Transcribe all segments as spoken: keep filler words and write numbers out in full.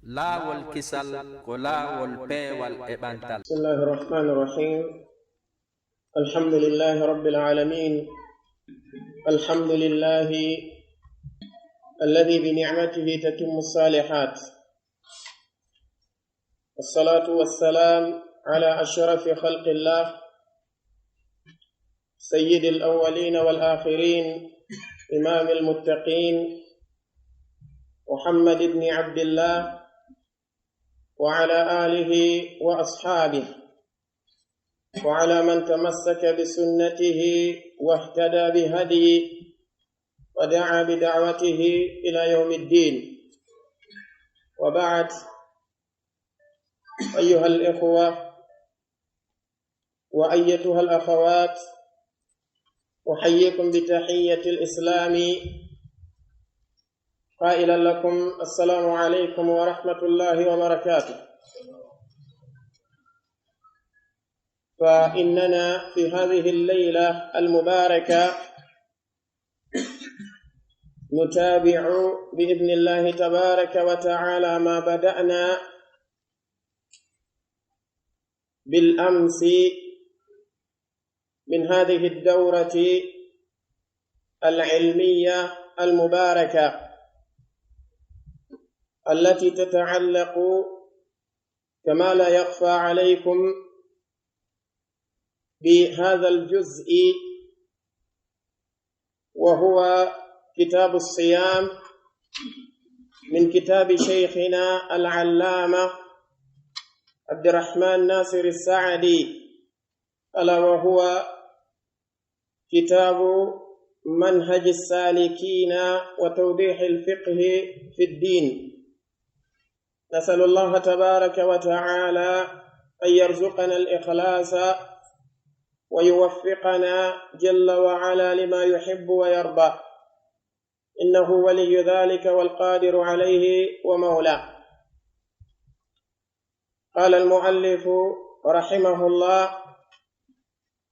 Laawol kisal ko laawol peewal e ɓantal. بسم الله الرحمن الرحيم. الحمد لله رب العالمين. الحمد لله الذي بنعمته تتم الصالحات. والصلاة والسلام على أشرف خلق الله، سيد الأولين والآخرين، إمام المتقين، محمد بن عبد الله، وعلى آله وأصحابه، وعلى من تمسك بسنته واهتدى بهديه ودعا بدعوته إلى يوم الدين. وبعد، أيها الإخوة وأيتها الأخوات، أحييكم بتحية الإسلام قائلا لكم: السلام عليكم ورحمة الله وبركاته. فإننا في هذه الليلة المباركة نتابع بإذن الله تبارك وتعالى ما بدأنا بالأمس من هذه الدورة العلمية المباركة، التي تتعلق، كما لا يخفى عليكم، بهذا الجزء، وهو كتاب الصيام، من كتاب شيخنا العلامة عبد الرحمن ناصر السعدي، ألا وهو كتاب منهج السالكين وتوضيح الفقه في الدين. نسأل الله تبارك وتعالى أن يرزقنا الإخلاص ويوفقنا جل وعلا لما يحب ويرضى، إنه ولي ذلك والقادر عليه ومولاه. قال المؤلف رحمه الله: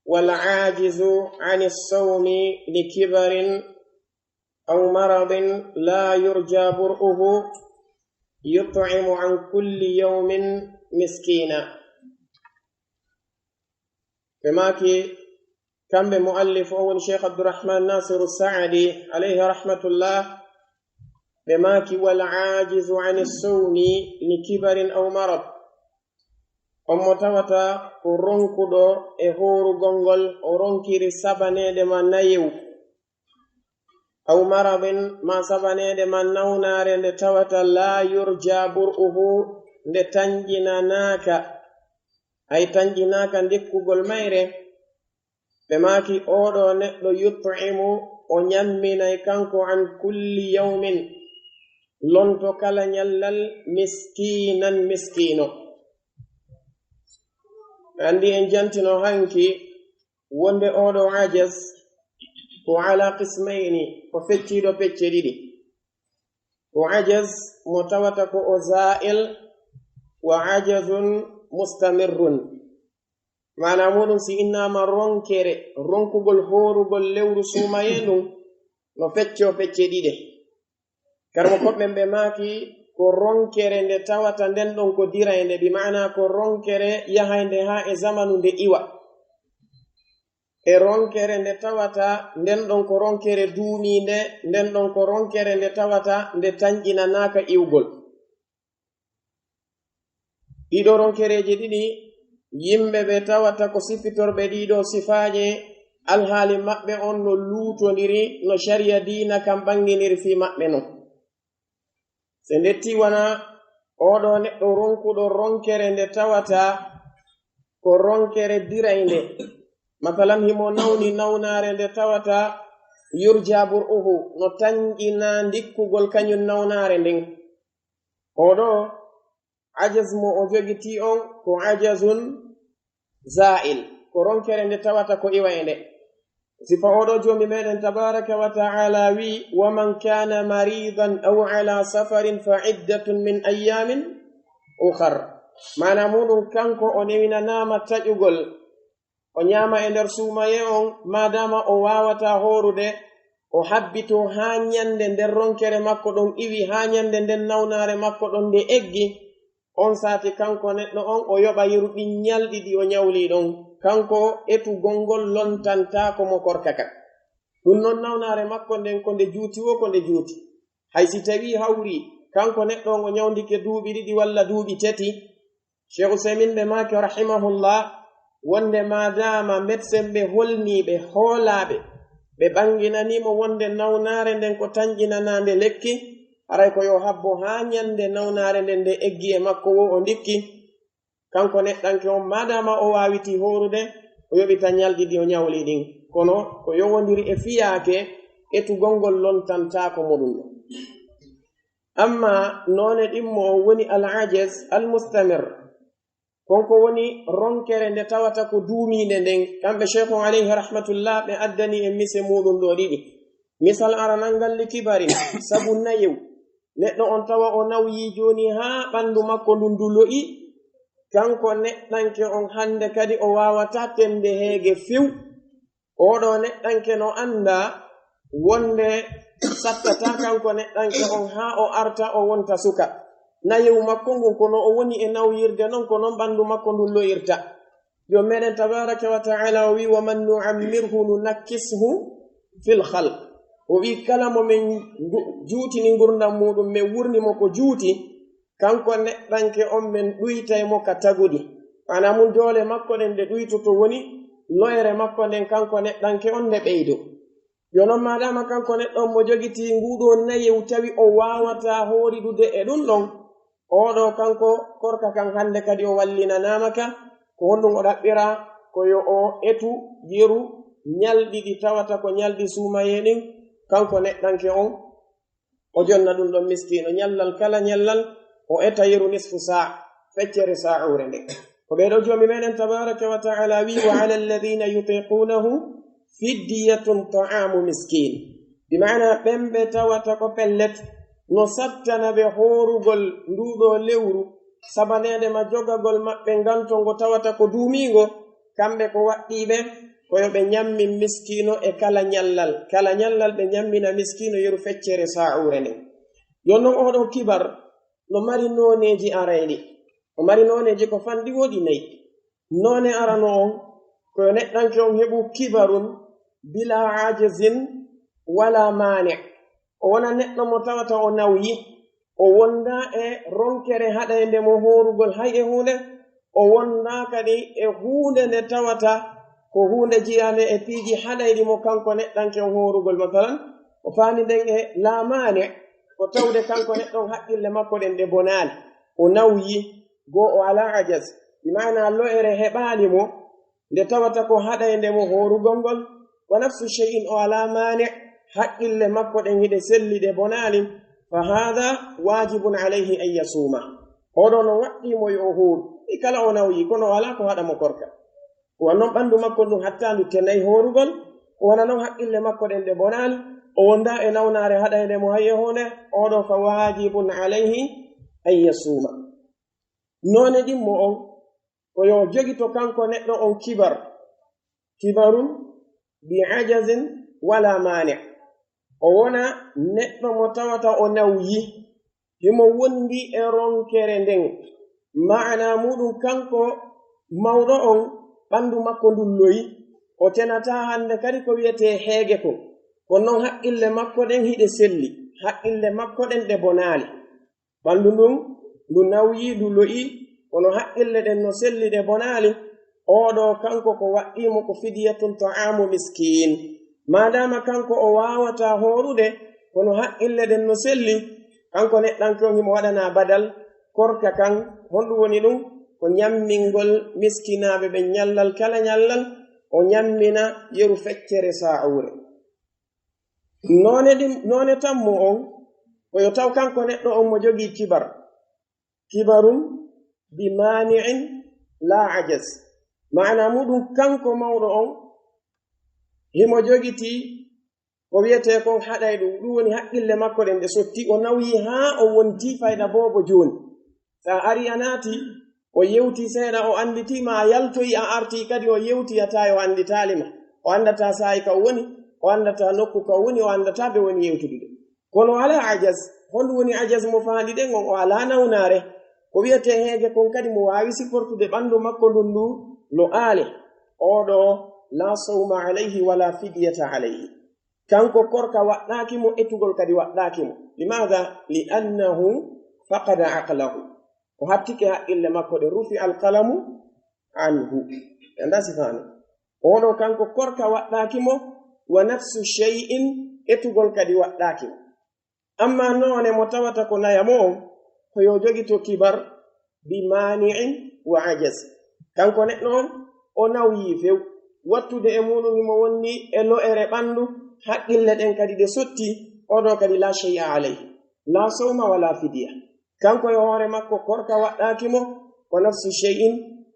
والعاجز عن الصوم لكبر أو مرض لا يرجى برؤه يطعم عن كل يوم مسكينا. Ɓe maaki, kamɓe muallif on woni Cheikh Abdourahmane Nassirou Saadi, alayhi rahmatullah, ɓe maaki: والعاجز عن الصوم لكبر أو مرض. On mo tawata ko ronkuɗo e hoorugol ngol, o ronkiri sabaneede ma nayewu, أو مرض, maa sabaneede ma nawnaare nde tawata لا يرجى برؤه, nde tanƴinanaaka, ay tanƴinaaka ndekkugol mayre. Ɓe maaki, oo ɗoo neɗɗo يطعم, o ñamminay kanko عن كل يوم, lonto kala ñallal, مسكينا, miskiino. Ɓe anndi en jantino hanki wonde oo ɗoo ajaz ko على قسمين, ko fecciiɗo pecce ɗiɗi. Ko ajaz mo tawata ko o زائل, وعجز مستمر. Maanaa muuɗum, si innaama ronkere, ronkugol hoorugol lewru suumayee ndun, no feccoo pecce ɗiɗe. Karmo koɓɓen ɓe maaki, ko ronkere nde tawata nden ɗon ko diraynde, bi maanaa ko ronkere yahaynde haa e zamanu nde iwa. E ronkere nde tawata nden ɗon ko ronkere duumiinde, nden ɗon ko ronkere nde tawata nde tanƴinanaaka iwgol. Ɗii ɗoo ronkereeji ɗiɗi, yimɓe ɓe tawata ko sifitorɓe ɗii ɗoo sifaaje, alhaali maɓɓe on no luutondiri no sariya diina kan ɓanginiri fii maɓɓe non. Si en ƴettii wano oo ɗoo neɗɗo ronkuɗo ronkere nde tawata ko ronkere diraynde, masalan, himo nawni nawnaare nde tawata يرجى برؤه, no tanƴinaa ndikkugol kañun nawnaare nden. Oo ɗoo ajaz mo o jogitii on ko عجز زائل, ko ronkere nde tawata ko iwaynde. Sifa oo ɗoo Joomi meɗen tabaaraka wa ta'aalaa wi'i: ومن كان مريضا أو على سفر فعدة من أيام أخر. Maanaa muuɗum, kanko o newinanaama taƴugol, o ñaama e nder suumayee on, maadaama o waawataa hoorude, o habbitoo haa ɲande nden ronkere makko ɗon iwi, haa ɲande nden nawnaare makko ɗon nde eggi, on saati kanko neɗɗo on o yoɓa yeru ɗin ɲalɗi ɗi o ɲawlii ɗon, kanko etugol ngol lontantaako mo korka kan. Ɗun non nawnaare makko nden ko nde juuti woo ko nde juuti. Hay si tawii hawrii, kanko neɗɗo on o ɲawndike duuɓi ɗiɗi walla duuɓi tati, Cheikh Usaymin ɓe maaki rahimahullah, wonde maadaama medsen ɓe holnii ɓe, hoolaa ɓe, ɓe ɓannginanii mo wonde nawnaare nden ko tanƴinanaande lekki, haray ko yo habbo haa ɲande nawnaare nden nde eggi e makko woo o ndikki, kanko neɗɗanke on, maadaama o waawitii hoorude, o yoɓita ɲalɗi ɗi o ɲawlii ɗin. Kono ko yowondiri e fiyaake, etugol ngol lontantaako mo ɗun ɗon. Amma noone ɗimmo on woni al-ajaz al-mustamir. Kon ko woni ronkere nde tawata ko duumiinde nden. Kamɓe Sheikhu alayhi rahmatullah ɓe addani en mise muuɗum ɗoo ɗiɗi. Misal aranal ngal li kibarin, sabu nayew. Neɗɗo on tawa o nawyii jooni haa ɓanndu makko ndun du lo'i. Kanko neɗɗanke on hannde kadi o waawataa tende heege few. Oo ɗoo neɗɗanke no anndaa wonde sattataa kanko neɗɗanke on haa o arta o wonta suka. Nayewu makko ngun ko no o woni e nawyirde non, ko non ɓanndu makko ndun lo'irta. Joom meɗen tabaraka wa ta'ala o wi'i, "Wa man nu'ammirhu nunakkishu fil khalq." O wi'i, "Kala mo men ngu-, juutini ngurndan muuɗum, men wurni mo ko juuti, kanko neɗɗanke on men ɗuytay mo ka tagudi." Maanaa mun doole makko ɗen ɗe ɗuytoto woni lo'ere makko nden kanko neɗɗanke on nde ɓeydo. Yo non maadaama kanko neɗɗo on mo jogitii nguu ɗoo nayewu tawi o waawataa hooridude e ɗun ɗon, oo ɗoo kanko korka kan hannde kadi o wallinanaama ka, ko honɗun o ɗaɓɓiraa? Ko yo o etu yeru ɲalɗi ɗi tawata ko ɲalɗi suumayee ɗin, kanko neɗɗanke on, o jonna ɗun ɗon miskiino. Ɲallal kala ɲallal, o eta yeru nisfu saa, feccere saa'uure nden. Ko ɓee ɗoo Joomi meɗen tabaaraka wa ta'ala wi'i, "Wa 'ala alladhina yutiqunahu fidyatun ta'amu miskin." Bi ma'ana ɓen ɓe tawata ko pellet no sattana ɓe hoorugol nduu ɗoo lewru, sabaneede ma jogagol maɓɓe ngan ton ngo tawata ko duumiingo, kamɓe ko waɗɗii ɓe, ko yo ɓe ɲammin miskiino e kala ɲallal. Kala ɲallal ɓe ɲammina miskiino yeru feccere saa'uure nden. Yo non oo ɗoo kibar no mari nooneeji arayɗi. O mari nooneeji ko fanɗi woɗi nayi. Noone arano on, ko yo neɗɗanke on heɓu kibarun bilaa ajazin walaa maani'. O wona neɗɗo mo tawata o nawyi, o wondaa e ronkere haɗaynde mo hoorugol hay e huunde, o wondaa kadi e huunde nde tawata ko huunde jiyaande e piiji haɗayɗi mo kanko neɗɗanke on hoorugol. Masalan, o faami nden e laa maani', ko tawde kanko neɗɗo on haqqille makko ɗen ɗe bonaali, o nawyi, goo o alaa ajaz, bi maanaa lo'ere heɓaali mo, nde tawata ko haɗaynde mo hoorugol ngol, wa nafsu shay'in o alaa maani', haqqille makko ɗen hiɗe selli ɗe bonaali, fa haadha waajibun alayhi an yasuuma. Oo ɗoo no waɗɗii mo yo o hooru, e kala o nawyi, kono o alaa ko haɗa mo korka. Ko wano non ɓanndu makko ndun hattaandu tenay hoorugol, ko wano non haqqille makko ɗen ɗe bonaali, o wondaa e nawnaare haɗaynde mo hay e huunde, oo ɗoo fa waajibun alayhi an yasuuma. Noone ɗimmo on, ko yo jogito kanko neɗɗo on kibar, kibarun bi ajazin walaa maani'. O wona neɗɗo mo tawata o nawyi, himo wondi e ronkere nden. Maanaa muuɗum, kanko mawɗo on, ɓanndu makko ndun lo'i, o tenataa hannde kadi ko wi'etee heege kon. Kono non haqqille makko ɗen hiɗe selli, haqqille makko ɗen ɗe bonaali. Ɓanndu ndun, ndu nawyii, ndu lo'ii, kono haqqille ɗen no selli, ɗe bonaali. Oo ɗoo, kanko ko waɗɗii mo ko fidyatun ta'aamu miskiin. Maadaama kanko o waawataa hoorude, kono haqqille ɗen no selli, kanko neɗɗanke on himo waɗanaa badal korka kan. Honɗum woni ɗum? Ko ɲammingol miskinaaɓe ɓen ɲallal kala ɲallal, o ɲammina yeru feccere saa'uure. Noone ɗin, noone tammu on, ko yo taw kanko neɗɗo on mo jogii kibar. Kibarun bi maani'in laa ajaz. Maanaa muuɗum, kanko mawɗo on, himo jogitii ko wi'etee kon haɗay ɗum. Ɗum woni haqqille makko ɗen ɗe sotti. O nawyii haa o wontii fayda boobo jooni. Sa arii a naati, o yewtii seeɗa, o annditii ma, a yaltoyi, a artii kadi, o yewtii a tawi o annditaali ma. O anndataa saa'i ka o woni, o O anndataa nokku ka woni, o anndataa ɓe woni yewtudude. Kono o alaa ajaz. Honɗun woni ajaz mo faandi ɗen on? O alaa nawnaare. Ko wi'etee heege kon kadi mo waawi siportude ɓandu makko ndun ndu no aale. Oo ɗoo, laa sawma alayhi wala fidyata alayhi. Kanko korka waɗɗaaki mo, etugol kadi waɗɗaaki mo. Limaada? Li annahu faqada aqlahu. O hattike haqqille makko ɗen, rufi alqalamu anhu. Ɓe anndaa sifaani. Oo ɗoo kanko korka waɗɗaaki mo, wa nafsu shay'in, etugol kadi waɗɗaaki mo. Amma noone mo tawata ko nayamo on, ko yo jogito kibar bi maani'in wa ajaz. Kanko neɗɗo on, o nawyii few. Wattude e muuɗum himo wonni e lo'ere ɓandu, haqqille ɗen kadi ɗe sotti, oo ɗoo kadi laa shay'a alayhi. Laa sawma wala fidya. Kanko e hoore makko korka waɗɗaaki mo, wa nafsu shay'in,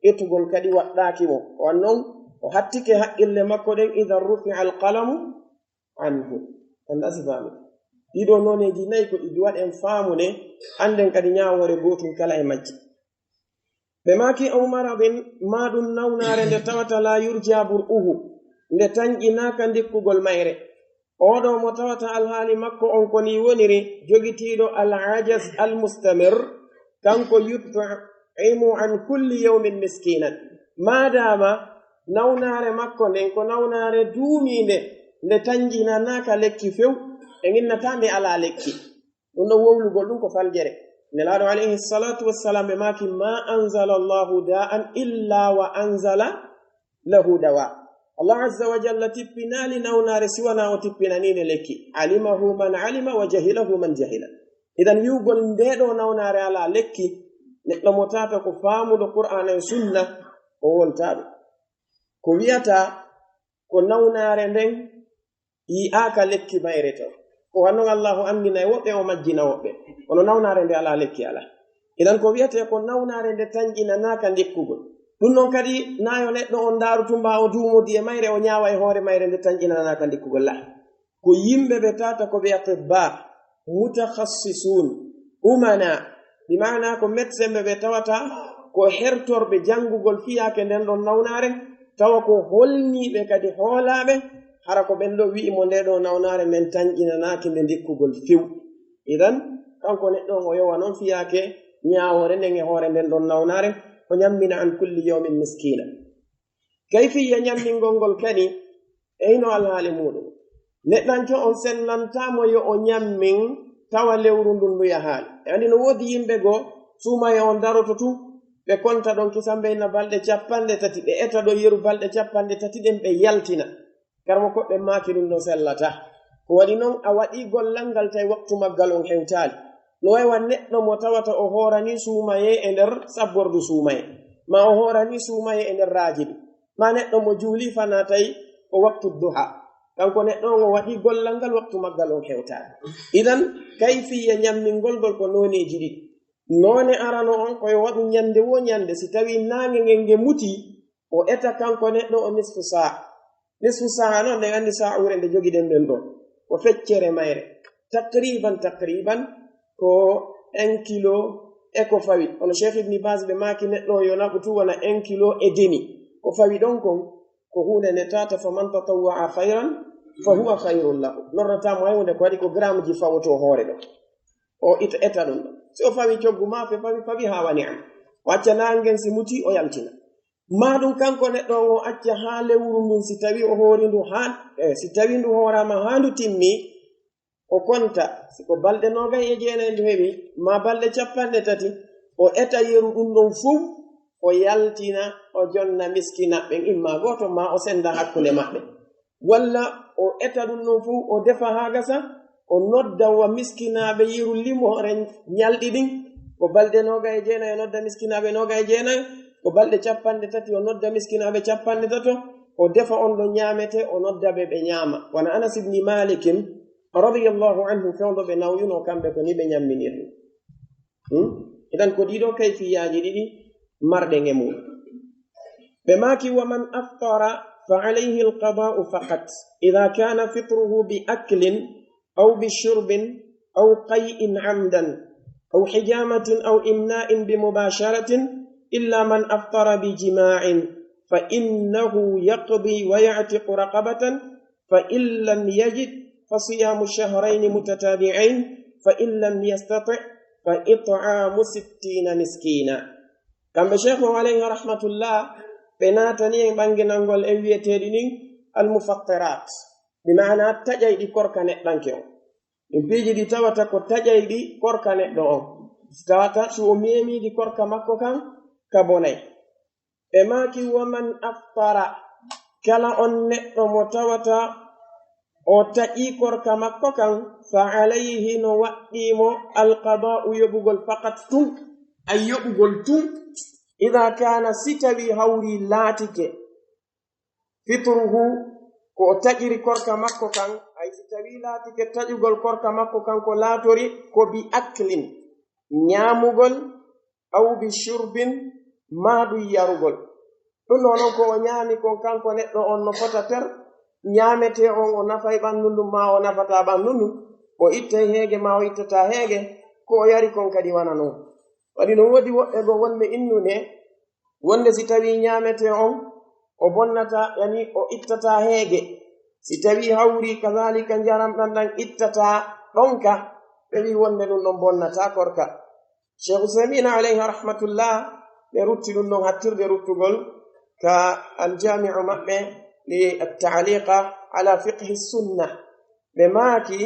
etugol kadi waɗɗaaki mo. Wan non, o hattike haqqille makko ɗen, idan rufi'a alqalamu anhu. Anda si faami. Ɗiɗo nooneeji nayi ko ɗi waɗen faamude, annden kadi ñaawoore gootun kala e majji. Ɓe maaki, aw maradin, maa ɗun nawnaare nde tawata laa yurja bur'uhu, nde tanƴinaaka ndikkugol mayre. Oo ɗoo mo tawata alhaali makko on ko nii woniri, jogitiiɗo al-ajaz al-mustamir, kanko yut'imu an kulli yawmin miskinan. Maadaama nawnaare makko nden ko nawnaare duumiinde, nde tanƴinanaaka lekki few, ɓe innataa nde alaa lekki. Ɗun ɗon wowlugol ɗun ko fanjere. Nelaaɗo alayhi salatu wassalam ɓe maaki, ma anzala Allahu da'an illa wa anzala lahu dawa. Allah azza wa jalla tippinaali nawnaare si wanaa o tippinanii nde lekki. Alimahu man alima wa jahilahu man jahila. Idan wi'ugol ndee ɗoo nawnaare alaa lekki, neɗɗo mo tawata ko faamuɗo Qur'aana e Sunna, o woltaaɗo. Ko wi'ata ko nawnaare nden yi'aaka lekki mayre ton. Ko wannon Allahu anndina e woɓɓe, o majjina woɓɓe. Kono nawnaare nde alaa lekki alaa. Idan ko wi'etee ko nawnaare nde tanƴinanaaka ndikkugol. Ɗun non kadi, naa yo neɗɗo on ndaaru tumbaa o duumodi e mayre, o ñaawa e hoore mayre nde tanƴinanaaka ndikkugol. Laa. Ko yimɓe ɓe tawata ko ɓe atibba, mutakhassisun, umana, bi maana ko médecin ɓe ɓe tawata ko hertorɓe janngugol fiyaake nden ɗon nawnaare, tawa ko holniiɓe kadi hoolaaɓe, hara ko ɓen ɗoo wi'i mo ndee ɗoo nawnaare men tanƴinanaaki nde ndikkugol few. Idan, kanko neɗɗo on o yowa non fiyaake ñaawoore nden e hoore nden ɗon nawnaare, o ñammina an kulli yawmin miskina. Kayfiyya ñammingol ngol kadi, e hino alhaali muuɗum. Neɗɗanke on sellantaa mo yo o ñammin tawa lewru ndun ndu yahaali. E andi no woodi yimɓe goo, suumaye on daroto tun, ɓe konta ɗon kisan ɓe inna balɗe capanɗe tati, ɓe eta ɗon yeru balɗe capanɗe tati ɗen, ɓe yaltina. Karamoko ɓe maaki ɗun ɗon sellataa. Ko waɗi non a waɗii gollal ngal tawi waktu maggal on hewtaali. No way wa neɗɗo mo tawata o hooranii suumayee e nder sabbordu suumayee, maa o hooranii suumayee e nder raajibi, maa neɗɗo mo juulii fanaa tawi ko waktu duha. Kanko neɗɗo on o waɗii gollal ngal waktu maggal on hewtaali. Idan, kayfiyya ñammingol ngol ko nooneeji ɗiɗi. Noone arano on ko yo waɗu ñande woo ñande, si tawii naange ngen nge mutii, o eta kanko neɗɗo o nisfu saa. Nisfu saa non, ɗen anndi saa'uure nde jogiɗen ɗen ɗon. Ko feccere mayre. Takriban, takriban, ko un kilo e ko fawi. Kono Cheikh Ibn Baz ɓe maaki neɗɗo o yo naɓu tun wona un kilo e demi. Ko fawi ɗon kon, ko huunde nde tawata, faman tatawwa'a khayran fa huwa khayrun lahu. Lorrataa mo hay huunde, ko waɗi ko gramji fawotoo hoore ɗon. O ita, eta ɗun ɗon. Si o fawi coggu maafe, fawi, fawi haa wani an. O acca naange ngen si mutii, o yaltina. Maa ɗun kanko neɗɗo on o acca haa lewru ndun, si tawii o hoori ndu haa, eh, si tawii ndu hooraama haa ndu timmi, o konta, si ko balɗe noogay e jeenay ndu heɓi, maa balɗe capanɗe tati, o eta yeru ɗun ɗon fow, o yaltina, o jonna miskinaaɓe ɓen, imma gooto, maa o senda hakkunde maɓɓe. Walla o eta ɗun ɗon fow, o defa haa gasa, o nodda wa miskinaaɓe yeru limoore ñalɗi ɗin, ko balɗe noogay e jeenay, o nodda miskinaaɓe noogay e jeenay, ko balɗe capanɗe tati, o nodda miskinaaɓe capanɗe tato, o defa on ɗon ñaametee, o nodda ɓe, ɓe ñaama. Wano Anas ibni Malikin, radiyallahu anhu, fewndo ɓe nawyunoo, kamɓe ko nii ɓe ñamminirri. Hmm? Idan ko ɗii ɗoo kayfiyaaji ɗiɗi marɗen e muuɗum. Ɓe maaki, wa man aftara fa alayhi alqada'u faqat, idha kana fitruhu bi aklin aw bi shurbin aw qay'in amdan aw hijamatin aw imna'in bi mubasharatin illa man aftara bi jima'in fa innahu yaqdi wa ya'tiqu raqabatan فإن لم يجد فصيام شهرين متتابعين، فإن لم يستطع فإطعام ستين مسكينا. Kamɓe Sheikh on alayhi rahmatullah, ɓe naatani en ɓanginangol en wi'eteeɗi ɗin al-mufattirat, bi maana taƴayɗi korka neɗɗanke on. Ɗin piiji ɗi tawata ko taƴayɗi korka neɗɗo on. Si tawata si o meemiiɗi korka makko kan, ka bonay. Ɓe maaki, "Wa man aftara," kala on neɗɗo mo tawata o taƴii korka makko kan, "fa alayhi," no waɗɗii mo, "alqadaa'u," yoɓugol, "faqat," tun, ay yoɓugol tun, "idha kana," si tawii hawri laatike, "fitruhu," ko o taƴiri korka makko kan, ay si tawii laatike taƴugol korka makko kan ko laatori ko bi aklin, ñaamugol, aw bi shurbin, maa ɗun yarugol. Ɗun ɗoo non ko o ñaami kon kanko neɗɗo on no fota ter, ñaametee on o nafay ɓanndu ndun maa o nafataa ɓanndu ndun, o ittay heege maa o ittataa heege, ko o yari kon kadi wana non. Waɗi no woodi woɓɓe goo wonɓe innunoo wonde si tawii ñaametee on o bonnataa, yani o ittataa heege, si tawii hawrii kazaalika njaram ɗan ɗan ittataa ɗonka, ɓe wi'i wonde ɗun ɗon bonnataa korka. Sheikh Usaymin alayhi rahmatullah, ɓe rutti ɗun ɗon hattirde ruttugol ka aljaami'u maɓɓe li at-ta'liqa ala fiqhi sunna. Ɓe maaki,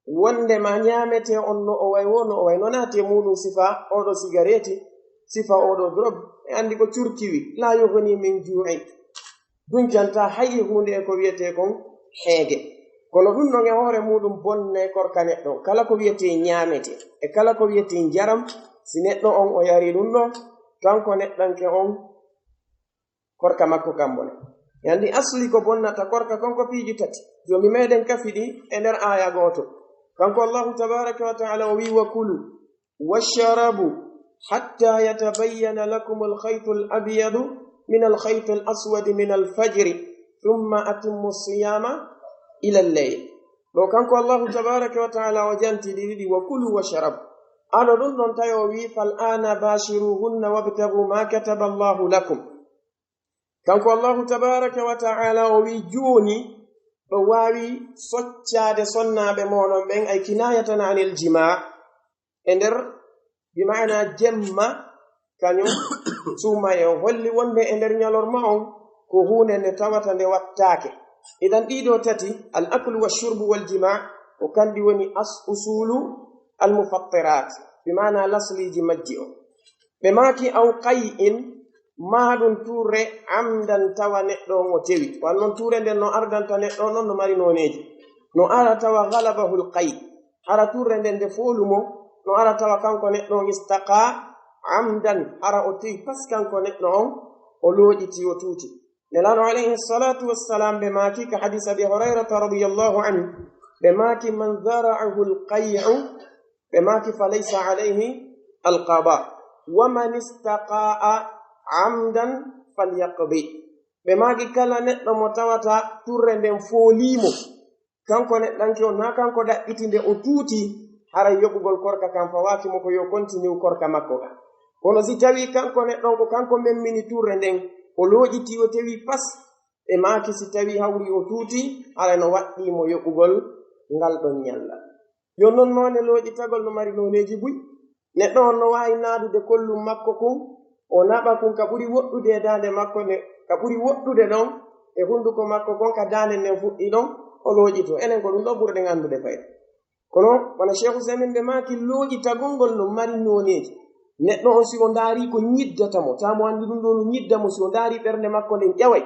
wondema ñaametee on no o way woo, no o way no naati e muuɗun sifa oo ɗoo sigareeti, sifa oo ɗoo drog, e anndi ko curkiwi, laa yughni min juu'in. Duncantaa hay e huunde e ko wi'etee kon heege. Kono ɗun ɗon e hoore muuɗun bonnay korka neɗɗo on. Kala ko wi'etee ñaametee, e kala ko wi'etee njaram, si neɗɗo on o yarii ɗun ɗon, kanko neɗɗanke on, korka makko kan bonay. E anndi asli ko bonnata korka kon ko piiji tati. Joomi meɗen kafi ɗi e nder aaya gooto. Kanko Allahu tabaaraka wa ta'aala o wi'i, "Wa kulu washrabu hatta yatabayyana lakumul khaytul abyadu minal khaytil aswadi minal fajri, thumma atimmu siyaama ilal layl." Ɗoo kanko Allahu tabaaraka wa ta'aala o jantindiri ɗi, "Wa kulu washrabu." Ano ɗun ɗon tawi o wi'i, "Fal aana baashiruhunna wabtaghu ma kataba Allahu lakum." Kanko Allahu tabaaraka wa ta'aala o wi'i, jooni ɗo waawi soccaade sonnaaɓe mooɗon ɓen, ay kinaayatan anil jimaa, e nder, bi maana jemma, kañum suumaye on. Holli wonde e nder ñalorma on ko huunde nde tawata nde wattaake. Idan ɗii ɗoo tati, al aklu wa shurbu wal jimaa, ko kanɗi woni as usulu al mufattirat, bi maana lasliiji majji on. Ɓe maaki, "Aw qay'in," maa ɗun tuurre, "amdan," tawa neɗɗo on o tewi. Wano non tuurre nden no ardanta neɗɗo on non no mari nooneeji. No ara tawa ghalabahul qay'. Hara tuurre nden nde foolu mo, no ara tawa kanko neɗɗo on istaqaa amdan, hara o tewi pas kanko neɗɗo on, o looƴiti, o tuuti. Nelaaɗo alayhi salaatu wassalaam ɓe maaki ka hadiis Abi Hurayrata radiyallahu anhu, ɓe maaki, "Man zara'ahul qay'u," ɓe maaki, "falaysa alayhi alqada, wa man istaqa'a amdan falyaqdi." Ɓe maaki, "Kala neɗɗo mo tawata turre nden foolii mo, kanko neɗɗanke on, naa kanko ɗaɓɓiti nde o tuuti, haray yoɓugol korka kan fawaaki mo, ko yo kontiniw korka makko kan. Kono si tawii kanko neɗɗo on ko kanko memmini turre nden, o looƴitii, o tewi pas, ɓe maaki si tawii hawri o tuuti, haray no waɗɗii mo yoɓugol ngal ɗon ñallal." Yo non noone looƴitagol no mari nooneeji buy. Neɗɗo on no waawi naadude kollum makko kun, o naɓa kun ka ɓuri woɗɗude e daande makko nden, ka ɓuri woɗɗude ɗon e hunduko makko kon, ka daande nden fuɗɗi ɗon, o looƴitoo. Enen ko ɗum ɗo ɓurɗen anndude fayda. Kono wano Sheikh Usaymin ɓe maaki, looƴitagol ngol no mari nooneeji. Neɗɗo on si o ndaarii ko ñiddata mo, taa mo anndi ɗum ɗo no ñidda mo, si o ndaarii ɓernde makko nden ƴaway,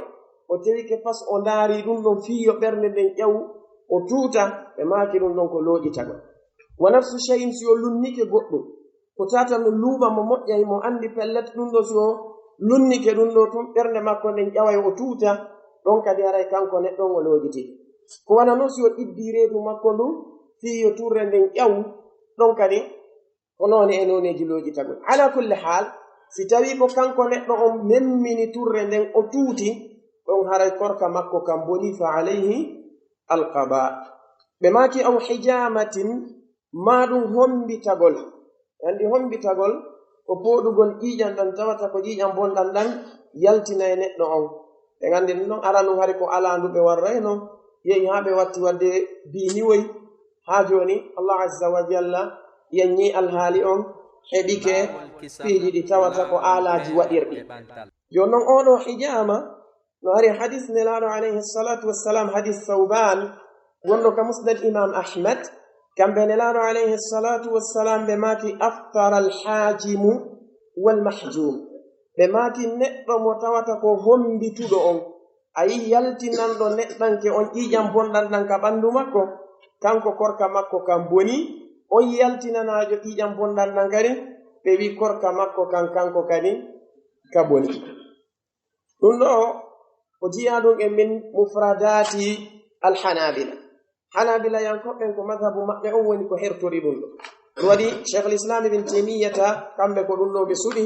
o tewike pas o ndaarii ɗum ɗon fii yo ɓernde nden ƴaw, o tuuta, ɓe maaki ɗum ɗon ko looƴitagol. Wa nafsu shay'in, si o lunnike goɗɗum, ko tata no luuɓa mo moƴƴay, mo anndi pellet ɗum ɗo si o lunnike ɗum ɗo tun ɓernde makko nden ƴaway o tuuta, ɗon kadi haray kanko neɗɗo on o looƴiti. Ko wano non si o iddii reedu makko ndun fii yo turre nden ƴaw, ɗon kadi ko noone e nooneeji looƴitagol. Ala kulli haal, si tawii ko kanko neɗɗo on memmini turre nden o tuuti, ɗon haray korka makko kan bonii, fa alayhi alqada. Ɓe maaki aw hijaamatin, maa ɗum hombitagol. Anndi hombitagol ko pooɗugol ƴiiƴan ɗan, tawata ko ƴiiƴan bonɗan ɗan yaltina e neɗɗo on. Ɓe anndi ɗum ɗon aranun hari ko alaa ndu ɓe warrayno. Yehi haa ɓe watti waɗde biiniwoy, haa jooni Allah Azza wa Jalla yanñii alhaali on, heɓike piiji ɗi tawata ko aalaaji waɗirɗi. Jooni non, oo ɗoo hijaama no ari hadis Nelaaɗo alayhi salaatu wassalaam, hadis Sawbaan, wonɗo ka Musnad Imaam Ahmad, kamɓe Nelaaɗo alayhi salaatu wassalaam ɓe maaki: "Aftara alhaajimu wal mahjuum." Ɓe maaki: "Neɗɗo mo tawata ko hombituɗo on, a yi yaltinanɗo neɗɗanke on ƴiiƴan bonɗan ɗan ka ɓanndu makko, kanko korka makko kan boni, on yaltinanaajo ƴiiƴan bonɗan ɗan kadi, ɓe wi korka makko kan, kanko kadi ka boni." Ɗun ɗoo, o jiyaa ɗun e min mufradaati Alhanaabila. Hanaabilayankooɓe ɓen, ko madhabu maɓɓe on woni ko hertori ɗun ɗoo. Ɗun waɗi Sheikhul Islam Ibn Taymiyyata, kamɓe ko ɗun ɗoo ɓe suɓi,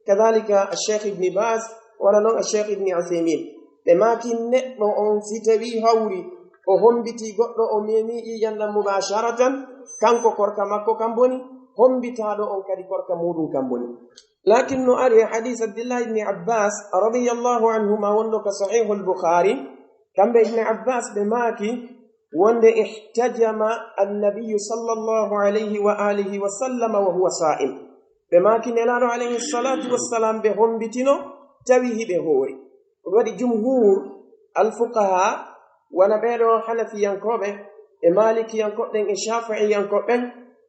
kadhalika Sheikh Ibn Baz, wano non Sheikh Ibn Uthaymin. Ɓe maaki neɗɗo on, si tawii hawri o hombitii goɗɗo, o meemii ƴiiƴan ɗan mubasharatan, kanko korka makko kan boni, hombitaaɗo on kadi korka muuɗun kan boni. Laakin no ari e hadiis Abdillah ibni Abbaas radiyallahu anhuma wonɗo ka Sahiihul Bukhaari, kamɓe Ibni Abbaas ɓe maaki wonde ihtajama annabiyyu sallallahu alayhi wa alihi wa sallama wa huwa saa'im. Ɓe maaki Nelaaɗo alayhi salaatu wassalaam ɓe hombitino tawi hiɓe hoori. Ko waɗi jumhuur alfuqahaa, wano ɓee ɗoo Hanafiyankooɓe e Maalikiyankooɓe ɓen e Shaafi'iyankooɓe ɓen,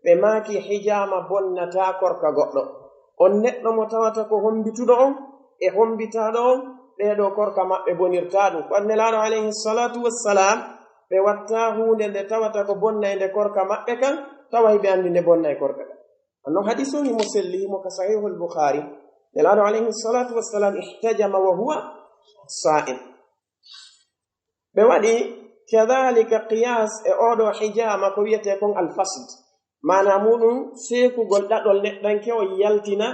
ɓe maaki hijaama bonnataa korka goɗɗo. On neɗɗo mo tawata ko hombituɗo on e hombitaaɗo on, ɓee ɗoo korka maɓɓe bonirtaa ɗun. Ko Nelaaɗo alayhi salaatu wassalaam, ɓe wattaa huunde nde tawata ko bonnaynde korka maɓɓe kan, tawa hiɓe anndi nde bonnay korka kan. Annon hadiis on himo selli, himo ka Sahiihul Bukhaari. Nelaaɗo alayhi salaatu wassalaam ihtajama wa huwa saa'im. Ɓe waɗi kadhalika qiyaas e oo ɗoo hijaama ko wi'etee kon alfasl. Maanaa muuɗun seekugol ɗaɗol neɗɗanke on yaltina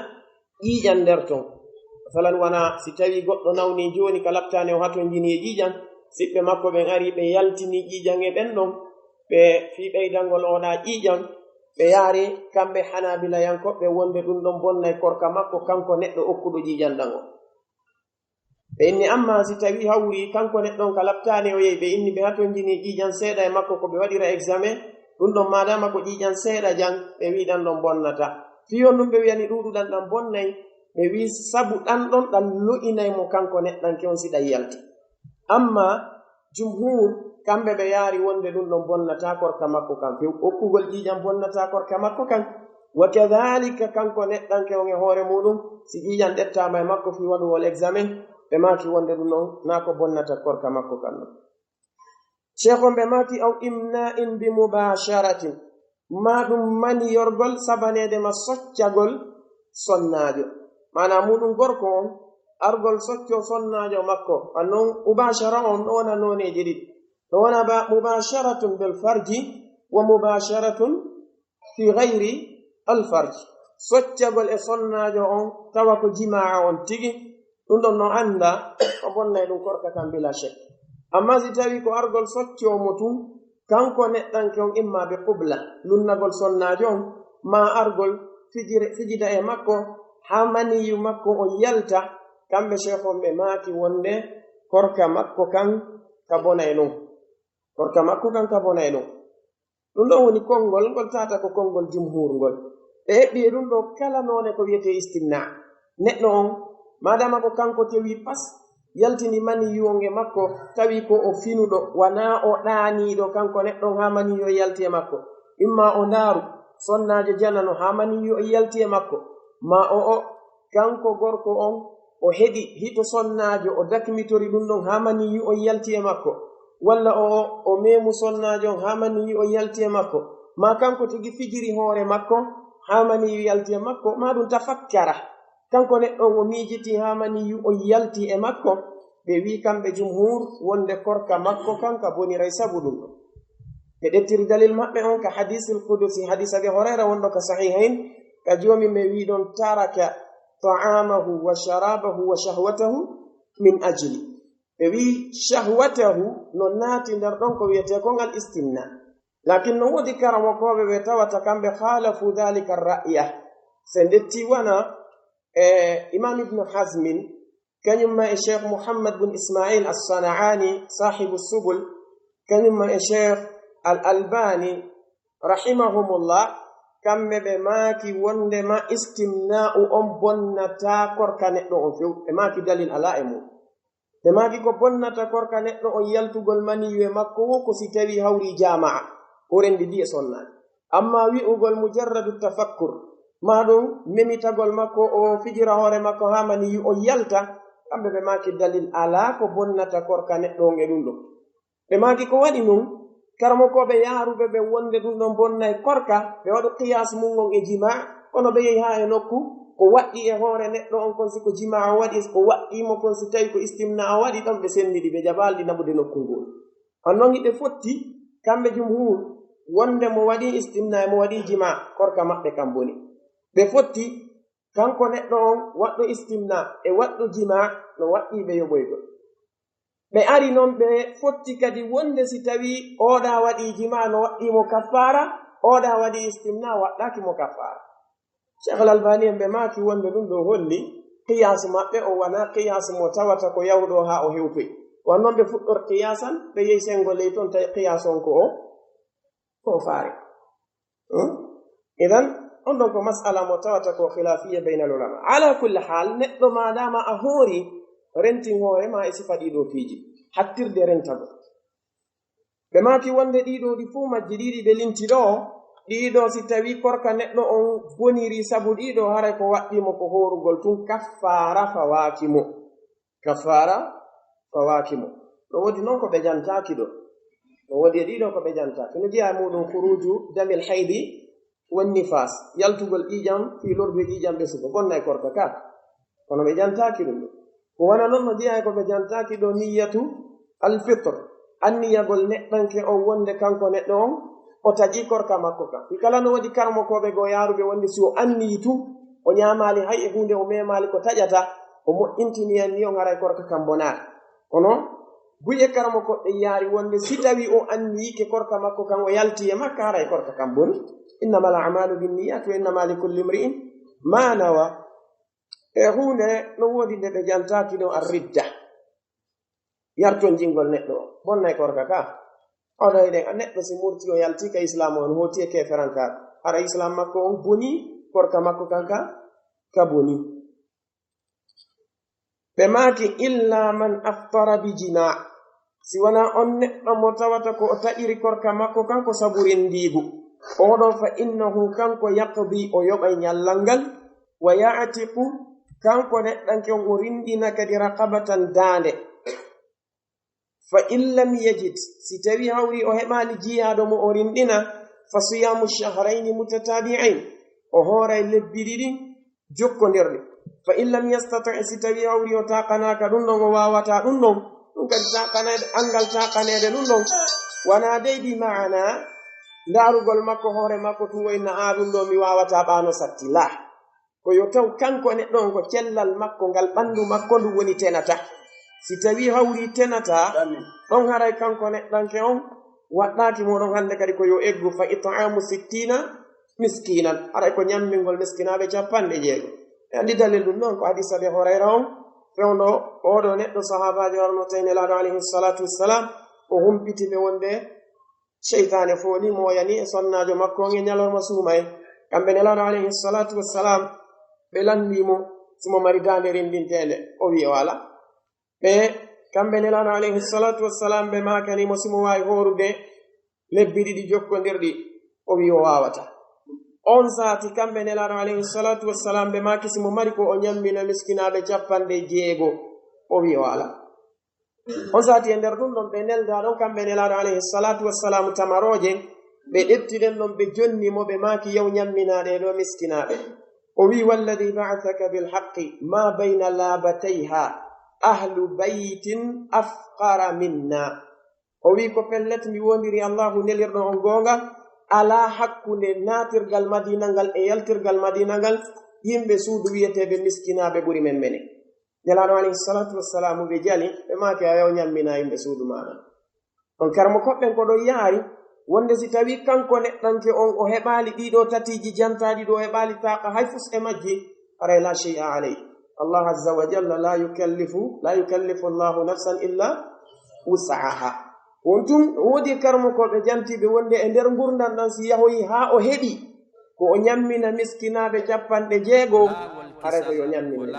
ƴiiƴan nder ton. Masalan, wano si tawii goɗɗo nawnii jooni ka laptaani o hatonjini e ƴiiƴan, siɓɓe makko ɓen arii ɓe yaltini ƴiiƴan e ɓen ɗon, ɓe fii ɓeydangol oo ɗaa ƴiiƴan, ɓe yaari kamɓe Hanaabilayankooɓe wonde ɗun ɗon bonnay korka makko kanko neɗɗo okkuɗo ƴiiƴan ɗan on. Ɓe inni, ammaa si tawii hawri kanko neɗɗo on ka laptaani o yehi, ɓe inni ɓe hatonjini ƴiiƴan seeɗa e makko ko ɓe waɗira examen, ɗun ɗon maadaama ko ƴiiƴan seeɗa jan, ɓe wi'i ɗan ɗon bonnata. Fii honɗun ɓe wi'ani ɗuuɗuɗan ɗan bonnay? Ɓe wi'i sabu ɗan ɗon ɗan lo'inay mo kanko neɗɗanke on si ɗan yalti. Ammaa jumhuur, kamɓe ɓe yaari wonde ɗun ɗon bonnataa korka makko kan few. Okkugol ƴiiƴan bonnataa korka makko kan. Wa kadhalika, kanko neɗɗanke on e hoore muuɗun, si ƴiiƴan ƴettaama e makko fii waɗugol examen, ɓe maaki wonde ɗun ɗon naa ko bonnata korka makko kan non. Sheikh on ɓe maaki, aw imna'in bi mubasharatin, maa ɗun maniyorgol sabaneede ma soccagol sonnaajo. Maanaa muuɗun gorko on, argol soccoo sonnaajo makko, a non mubashara on no wona nooneeji ɗiɗi. No wona ba mubasharatun bil farji wa mubasharatun fi ghayri al farj. Soccagol e sonnaajo on tawa ko jimaa on tigi, ɗun ɗon no anndaa ko bonnay ɗun korka kan bila shek. Ammaa si tawii ko argol soccoo mo tun, kanko neɗɗanke on, imma bi qubla, lunnagol sonnaajo on, maa argol fijire-, fijida e makko haa maniyu makko on yalta, kamɓe sheikh on ɓe maaki wonde korka makko kan ka bonay ɗun. Korka makko kan ka bonay ɗun. Ɗun ɗon woni konngol ngol tawata ko konngol jumhuur ngol. Ɓe eɓɓi e ɗun ɗoo kala noone ko wi'etee istimna. Neɗɗo on, maadaama ko kanko tewi pas, yaltini maniyu on e makko, tawi ko o finuɗo, wanaa o ɗaaniiɗo kanko neɗɗo on haa maniyu on yalti e makko. Imma o ndaaru, sonnaajo janano haa maniyu on yalti e makko. Maa o, o, kanko gorko on, o heɗi hito sonnaajo, o dakmitori ɗun ɗon haa maniyu on yalti e makko. Walla o, o, o meemu sonnaajo on haa maniyu on yalti e makko. Maa kanko tigi fijiri hoore makko haa maniyu yalti e makko, maa ɗun tafakkara. Kanko neɗɗo on o miijitii haa maniyu on yalti e makko. Ɓe wi'i kamɓe jumhuur wonde korka makko kan ka boniray sabu ɗun ɗon. Ɓe ƴettiri dalil maɓɓe on ka hadiisul qudusi, hadiis Abi Hurayra wonɗo ka Sahihayn, ka Joomi men wi'i ɗon, "Taraka ta'amahu wa sharabahu wa shahwatahu min ajli." Ɓe wi'i shahwatahu no naati nder ɗon ko wi'etee kon al istimna. Lakin no woodi karamokooɓe ɓe tawata kamɓe khaalafu dhalika ra'ya. Si en ƴettii wano, eh, Imam Ibn Hazmin, kañum ma e Sheikh Muhammad bin Ismail As-Sana'ani, saahibu Subul, Kañum ma e Cheikh Al Albani, rahimahumullah, kamɓe ɓe maaki wondema istimna'u on bonnataa korka neɗɗo on few. Ɓe maaki dalil alaa e mum. Ɓe maaki ko bonnata korka neɗɗo on yaltugol maniyu e makko wo ko si tawi hawri jamaa, o renndidi e sonnaade. Amma wi'ugol mujarradu tafakkur, maa ɗum memitagol makko, o fijira hoore makko haa maniyu on yalta, kamɓe ɓe maaki dalil alaa ko bonnata korka neɗɗo on e ɗum ɗon. Ɓe maaki ko waɗi nun, karamokooɓe yaaruɓe ɓe wonde ɗum ɗon bonnay korka, ɓe waɗu qiyaas mun on e jimaa, kono ɓe yehi haa e nokku, ko waɗɗi e hoore neɗɗo on kon, si ko jimaa o waɗi, si ko waɗɗi mo kon, si tawi ko istimna o waɗi, ɗon ɓe senndidi, ɓe jabaali ɗi naɓude nokku ngun. On non hiɓe fotti, kamɓe jumhuur, wonde mo waɗi istimna e mo waɗi jimaa, korka maɓɓe kan boni. Ɓe fotti, kanko neɗɗo on waɗɗo istimna e waɗɗo jimaa, no waɗɗi ɓe yoɓoygol. Ɓe ari non, ɓe fotti kadi wonde si tawi oɗa waɗi jimaa no waɗɗi mo kaffaara, oɗa waɗi istimna waɗɗaaki mo kaffaara. Cheikh Al Albani en ɓe maaki wonde ɗum ɗo holli qiyaasu maɓɓe o wona qiyaasu mo tawata ko yawɗo haa o hewtoy. Wan non ɓe fuɗɗor qiyaasan, ɓe yehi sengo ley ton tawi qiyaasu on ko o, ko o faare. Hmm? Idan, on ɗon ko mas'ala mo tawata ko khilafiyya bayna al ulama. Ala kulli hal, neɗɗo maadaama a hoori, rentin hoore ma e sifa ɗiɗo piiji. Hattirde rentagol. Ɓe maaki wonde ɗiɗo ɗi fof majji ɗiɗi ɓe linti ɗo, ɗiɗo si tawi korka neɗɗo on boniri sabu ɗiɗo, haray ko waɗɗi mo ko hoorugol tun kaffaara fawaaki mo. Kaffaara fawaaki mo. No woodi non ko ɓe jantaaki ɗo. No woodi e ɗiɗo ko ɓe jantaaki. No jeyaa e muɗum khuruju damil haydi wan nifaas. Yaltugol ƴiiƴam fii lordu e ƴiiƴam ɓe suka. Bonnay korka ka. Kono ɓe jantaaki ɗum ɗo. Ko wona non no jeyaa e ko ɓe jantaaki ɗo niyyatu al fitr. Anniyagol neɗɗanke on wonde kanko neɗɗo on, o taƴi korka makko kan. Fi kala no woodi karamokooɓe goo yaaruɓe wonde si o anniyi tun, o ñaamaali hay e huunde, o meemaali ko taƴata, o moƴƴintini en ni on haray korka kan bonaaka. Kono, buy e karamokooɓe yaari wonde si tawi o anniyike korka makko kan o yalti e makka haray korka kan boni. Innamal a'malu binniyat wa innama likulli imri'in ma nawa. E huunde no woodi nde ɓe jantaaki ɗon ar-ridda. Yarton jingol neɗɗo o. Bonnay korka ka. Oɗo eɗen, a neɗɗo si murti o yalti ka Islam on, hooti e keferanka. Hara Islam makko on boni, korka makko kan ka, ka boni. Ɓe maaki, illa man aftara bi jima. Si wona on neɗɗo mo tawata ko o taƴiri korka makko kan ko sabu rendiigu. Oɗo fa innahu kanko yaqdi o yoɓay ñallal ngal. Wa ya'tiqu kanko neɗɗanke on o rindina kadi raqabatan daande. Fa in lam yajid, si tawi hawri o heɓaali jiyaaɗo mo o rinɗina, fa siyaamu shahrayni mutatabi'ayn, o hooray lebbi ɗiɗi jokkondirɗi. Fa in lam yastati, si tawi hawri o taqanaaka ɗum ɗon, o waawataa ɗum ɗon, ɗum kadi taqaneede, anngal taqaneede ɗum ɗon, wanaa dey bi maana ndaarugol makko hoore makko tun o inna, "Aa, ɗum ɗo mi waawataa ɓaano satti." Laa. Ko yo taw kanko neɗɗo on ko cellal makko ngal ɓanndu makko ndu woni tenata. Si tawi hawri tenata, ɗon haray kanko neɗɗanke on waɗɗaaki mo ɗon hannde kadi ko yo eggu fa it'amu sittina miskinan. Haray ko ñammingol miskinaaɓe capanɗe jeego. E anndi dalil ɗum ɗon ko hadis Abi Hurayra on, fewndo oɗo neɗɗo sahaabaajo arno tawi Nelaaɗo alayhi salatu wassalam, o humpiti ɓe wonde Seytaane fooli mo, o yani e sonnaajo makko on e ñalorma suumayee. Kamɓe Nelaaɗo alayhi salatu wassalam, ɓe lanndii mo si mo mari daande renndinteende. O wi'i o alaa. Ɓe, kamɓe Nelaaɗo alayhi salatu wassalam, ɓe maakani mo si mo waawi hoorude lebbi ɗiɗi jokkondirɗi. O wi'i o waawataa. On saati, kamɓe Nelaaɗo alayhi salatu wassalam, ɓe maaki si mo mari ko o ñammina miskinaaɓe capanɗe jeego. O wi'i o alaa. On saati e nder ɗum ɗon ɓe nelda ɗon kamɓe Nelaaɗo alayhi salatu wassalam tamarooje, ɓe ƴetti ɗen ɗon ɓe jonni mo, ɓe maaki, "Yaw ñamminaa ɗee ɗoo miskinaaɓe." O wi'i, "Walladhi ba'athaka bil haqqi ma bayna labatayha ahlu baytin afqara minna." O wi'i, "Ko pellet mi woondiri Allahu nelirɗo on goonga, alaa hakkunde naatirgal Madiina ngal e yaltirgal Madiina ngal yimɓe suudu wi'eteeɓe miskinaaɓe ɓuri men mene." Nelaaɗo alayhi salatu wassalamu ɓe jali, ɓe maaki, "A yaw ñammina yimɓe suudu maaɗa." On karmo koɓɓen ko ɗon yaari, wonde si tawi kanko neɗɗanke on o heɓaali ɗiɗo tatiiji jantaaɗi ɗo, o heɓaali taaqa hay fus e majji, haray la shay'a alayhi. Allah azza wa jalla la yukallifu, la yukallifu Allahu nafsan illa wus'aha. On tun, woodi karamokooɓe jantiiɓe wonde e nder ngurndan ɗan, si yahoyi haa o heɓi ko o ñammina miskinaaɓe capanɗe jeego, haray ko yo ñammin ɓe.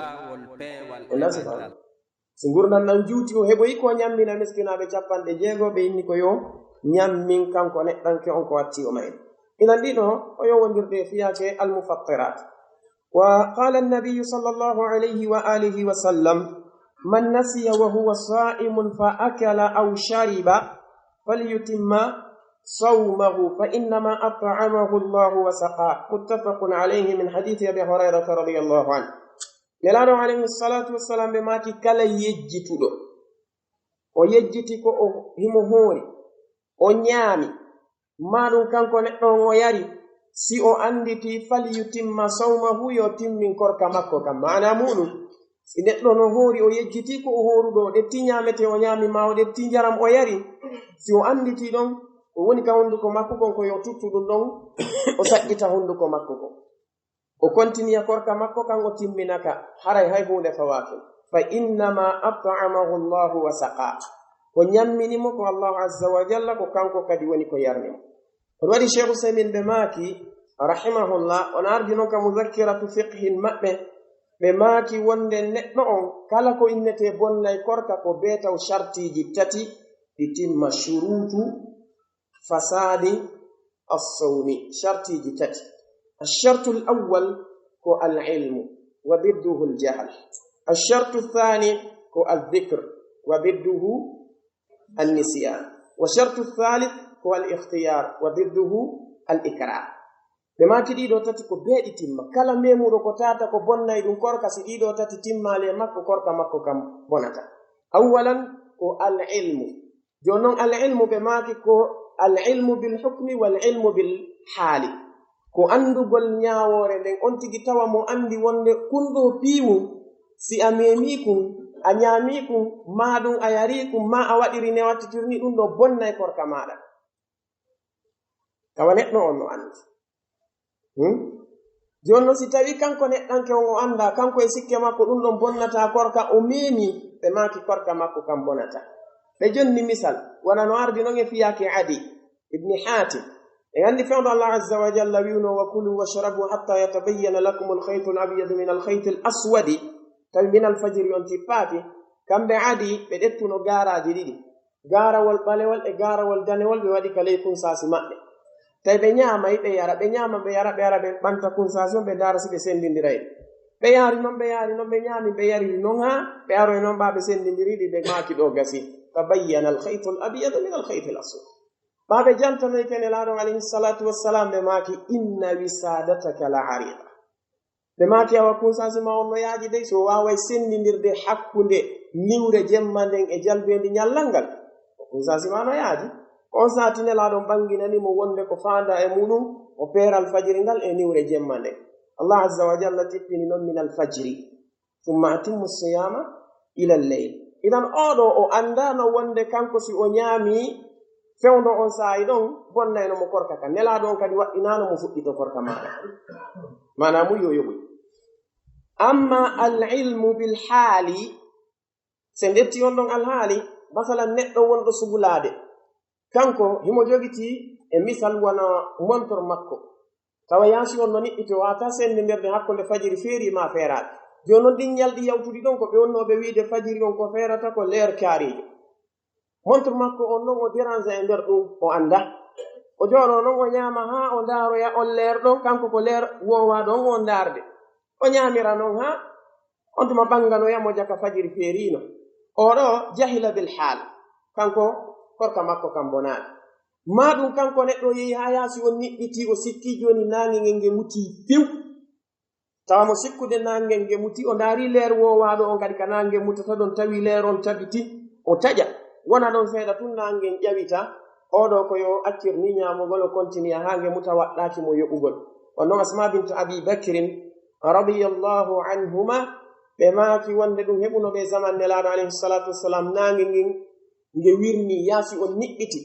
O nasi fa. Si ngurndan ɗan juuti, o heɓoyi ko o ñammina miskinaaɓe capanɗe jeego, ɓe inni ko yo ñammin kanko neɗɗanke on ko watti o mayri. Inan ɗiɗo, o yowondirde e fiyaake almufattirat. وقال النبي صلى الله عليه وآله وسلم: من نسي وهو صائم فأكل أو شرب فليتم صومه فإنما أطعمه الله وسقاه. متفق عليه من حديث أبي هريرة رضي الله عنه. Nelaaɗo alayhi salatu wassalam ɓe maaki kala yejjituɗo, o yejjiti ko o himo hoori, o ñaami, maa ɗun kanko neɗɗo on o yari, si o annditi, "Falyutimma sawmahu", yo timmin korka makko kan. Maanaa muɗun, si neɗɗo no hoori, o yejjiti ko o hooruɗo, o ƴetti ñaamete o ñaami, maa o ƴetti njaram o yari, si o annditi ɗon ko woni ka hunduko makko kon, ko yo tuttu ɗun ɗon, o saƴƴita hunduko makko kon. O kontiniya korka makko kan, o timmina ka, haray hay huunde fawaaki mo. Fa innama at'amahu Allahu wa saqa. Ko ñammini mo ko Allahu azza wa jalla, ko kanko kadi woni ko yarni mo. Kono waɗi Sheikh Usaymin ɓe maaki, rahimahullah, on ardi non ka muzakkiratu fiqhin maɓɓe, ɓe maaki wonde neɗɗo on, kala ko innetee bonnay korka ko bee taw shartiiji tati ɗi timma, shuruutu fasadi as-sawmi, shartiiji tati. Ash-shartu al-awwal ko al-ilmu, wa didduhu al-jahl. Ash-shartu ath-thani ko al-dhikr, wa didduhu an-nisyan. Wa shartu ath-thalith ko al-ikhtiyar, wa didduhu al-ikrah. Ɓe maaki ɗiɗo tati ko bee ɗi timma. Kala meemuɗo ko tata ko bonnay ɗun korka, si ɗiɗo tati timmaali e makko, korka makko kan bonata. Awwalan ko al-ilmu. Jooni non, al ilmu ɓe maaki ko al ilmu bil hukmi wal ilmu bil haali. Ko anndugol ñaawoore nden, on tigi tawa mo anndi wonde kun ɗoo piiwun, si a meemii kun, a ñaamii kun, maa ɗun a yarii kun, maa a waɗiri ne wattitirni ɗun ɗoo bonnay korka maaɗa. Tawa neɗɗo on no anndi. Hmm? Jooni non, si tawii kanko neɗɗanke on o anndaa, kanko e sikke makko ɗun ɗon bonnataa korka, o meemii, ɓe maaki korka makko kan bonataa. Ɓe jonni misal, wano no ardi non e fiyaake Adi ibni Hatim. En anndi fewndo Allah azza wa jalla wi'unoo, "Wa kulu washrabu hatta yatabayyana lakumul khaytul abyadu minal khaytil aswadi", tawi minal fajri on tippaaki. Kamɓe Adi, ɓe ƴettuno gaaraaji ɗiɗi. Gaarawol ɓalewol e gaarawol danewol ɓe waɗi ka ley kunsaasi maɓɓe. Tawi ɓe ñaamay, ɓe yara, ɓe ñaama, ɓe yara, ɓe yara, ɓe ɓanta kunsaasi on, ɓe ndaara si ɓe senndindiray. Ɓe yaari non, ɓe yaari non, ɓe ñaami, ɓe yariri non haa ɓe aroy non ɓaa ɓe senndindiri ɗi, ɓe maaki ɗoo gasi. Tabayyana al-khaytul abyadu min al-khaytil aswad. Ɓaa ɓe jantanoy ke Nelaaɗo on alayhi salatu wassalam, ɓe maaki, "Inna wisadataka la ariqa." Ɓe maaki, "Awa, kunsaasi maa on no yaaji dey, si o waaway senndindirde hakkunde niwre jemma nden e jalbeendi ñallal ngal. Ko kunsaasi maa no yaaji." Ko on saati Nelaaɗo on ɓanginani mo wonde ko faandaa e muɗun, o peera alfajiri ngal e niwre jemma nden. Allah azza wa jalla tippini non, "Min alfajri, thumma atimmu siyama ila al-layl." Idan, oo ɗoo, o anndaano wonde kanko si o ñaami fewndo on saa'i ɗon, bonnayno mo korka kan. Nelaaɗo on kadi waɗɗinaano mo fuɗɗito korka maaɗa. Maanaa mun yo yoɓoy. Amma al-ilmu bil haali, si en ƴetti on ɗon alhaali, masalan, neɗɗo wonɗo sugulaade, kanko himo jogitii e misal wano montor makko. Tawa yaasi on no niɓɓiti, o waawataa senndindirde hakkunde fajiri feerii maa feeraaki. Jooni non, ɗin ñalɗi yawtuɗi ɗon, ko ɓe wonnooɓe wi'ude fajiri on ko feerata ko leer kaariijo. Montre makko on non o dérange e nder ɗun, o anndaa. O jooɗoo non, o ñaama haa o ndaaroya on leer ɗon, kanko ko leer woowaaɗo on o ndaarde. O ñaamira non haa on tuma ɓanganoya mo jaka fajiri feeriino. Oo ɗoo jahila bil haal. Kanko korka makko kan bonaali. Maa ɗun kanko neɗɗo yehi haa yaasi on niɓɓitii, o sikkii jooni naange ngen nge mutii few. Tawa mo sikkude naange nge mutii, o ndaarii leer woowaaɗo on kadi ka naange mutata ɗon, tawi leer on tabiti, o taƴa. Wona ɗon seeɗa tun naange ngen ƴawita. Oo ɗoo ko yo accir nii ñaamugol, o kontiniya haa nge muta, waɗɗaaki mo yoɓugol. On non Asma bintu Abi Bakrin radiyallahu anhuma, ɓe maaki wonde ɗun heɓuno ɓe zaman Nelaaɗo alayhi salatu wassalam, naange ngen nge wirnii yaasi on niɓɓiti.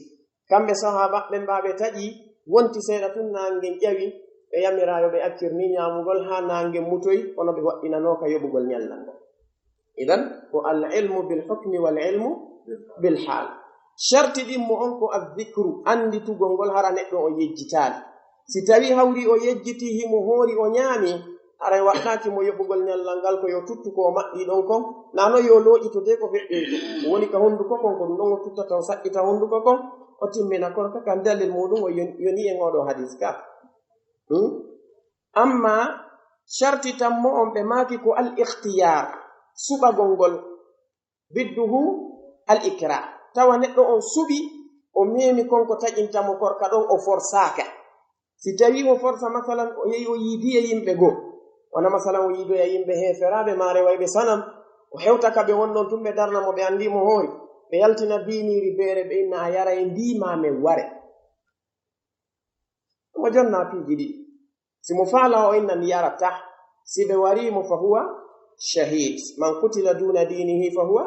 Kamɓe sahaaba ɓen ɓaa ɓe taƴi, wonti seeɗa tun naange ngen ƴawi, ɓe yamiraa yo ɓe accir nii ñaamugol haa naange mutoy, kono ɓe waɗɗinanooka yoɓugol ñallal ngal. Idan, ko al ilmu bil hukmi wal ilmu bil haal. Sharti ɗimmo on ko azzikru, annditugol ngol hara neɗɗo o yejjitaali. Si tawii hawri o yejjitii, himo hoori, o ñaami, haray waɗɗaaki mo yoɓugol ñallal ngal, ko yo tuttu ko o maɓɓii ɗon kon, naa non yo looƴito de ko feƴƴoyto. Ko woni ka hunduko kon, ko ɗum ɗon o tuttata, o saɗɗita hunduko kon, o timmina korka kan. Dalil muuɗum o yon-, yoni e ngoo ɗoo hadiis ka. Hmm? Amma sharti tammo on, ɓe maaki ko al ikhtiyaar, suɓagol ngol. Bidduhu al ikrah. Tawa neɗɗo on suɓi, o meemi kon ko taƴinta mo korka ɗon, o forsaaka. Si tawii o forsa, masalan, o yehi o yiidii e yimɓe goo, wona, masalan, o yiidoya yimɓe heeferaaɓe maa rewayɓe sanam, o hewta ka ɓe wonɗon tun, ɓe darna mo, ɓe anndii mo hoori, ɓe yaltina biiniiri beere, ɓe inna a yara e ndii maa men ware. Mo jonnaa piiji ɗiɗi. Si mo faalaa o inna mi yarataa, si ɓe warii mo fa huwa shahid. Man qutila duna dinihi fa huwa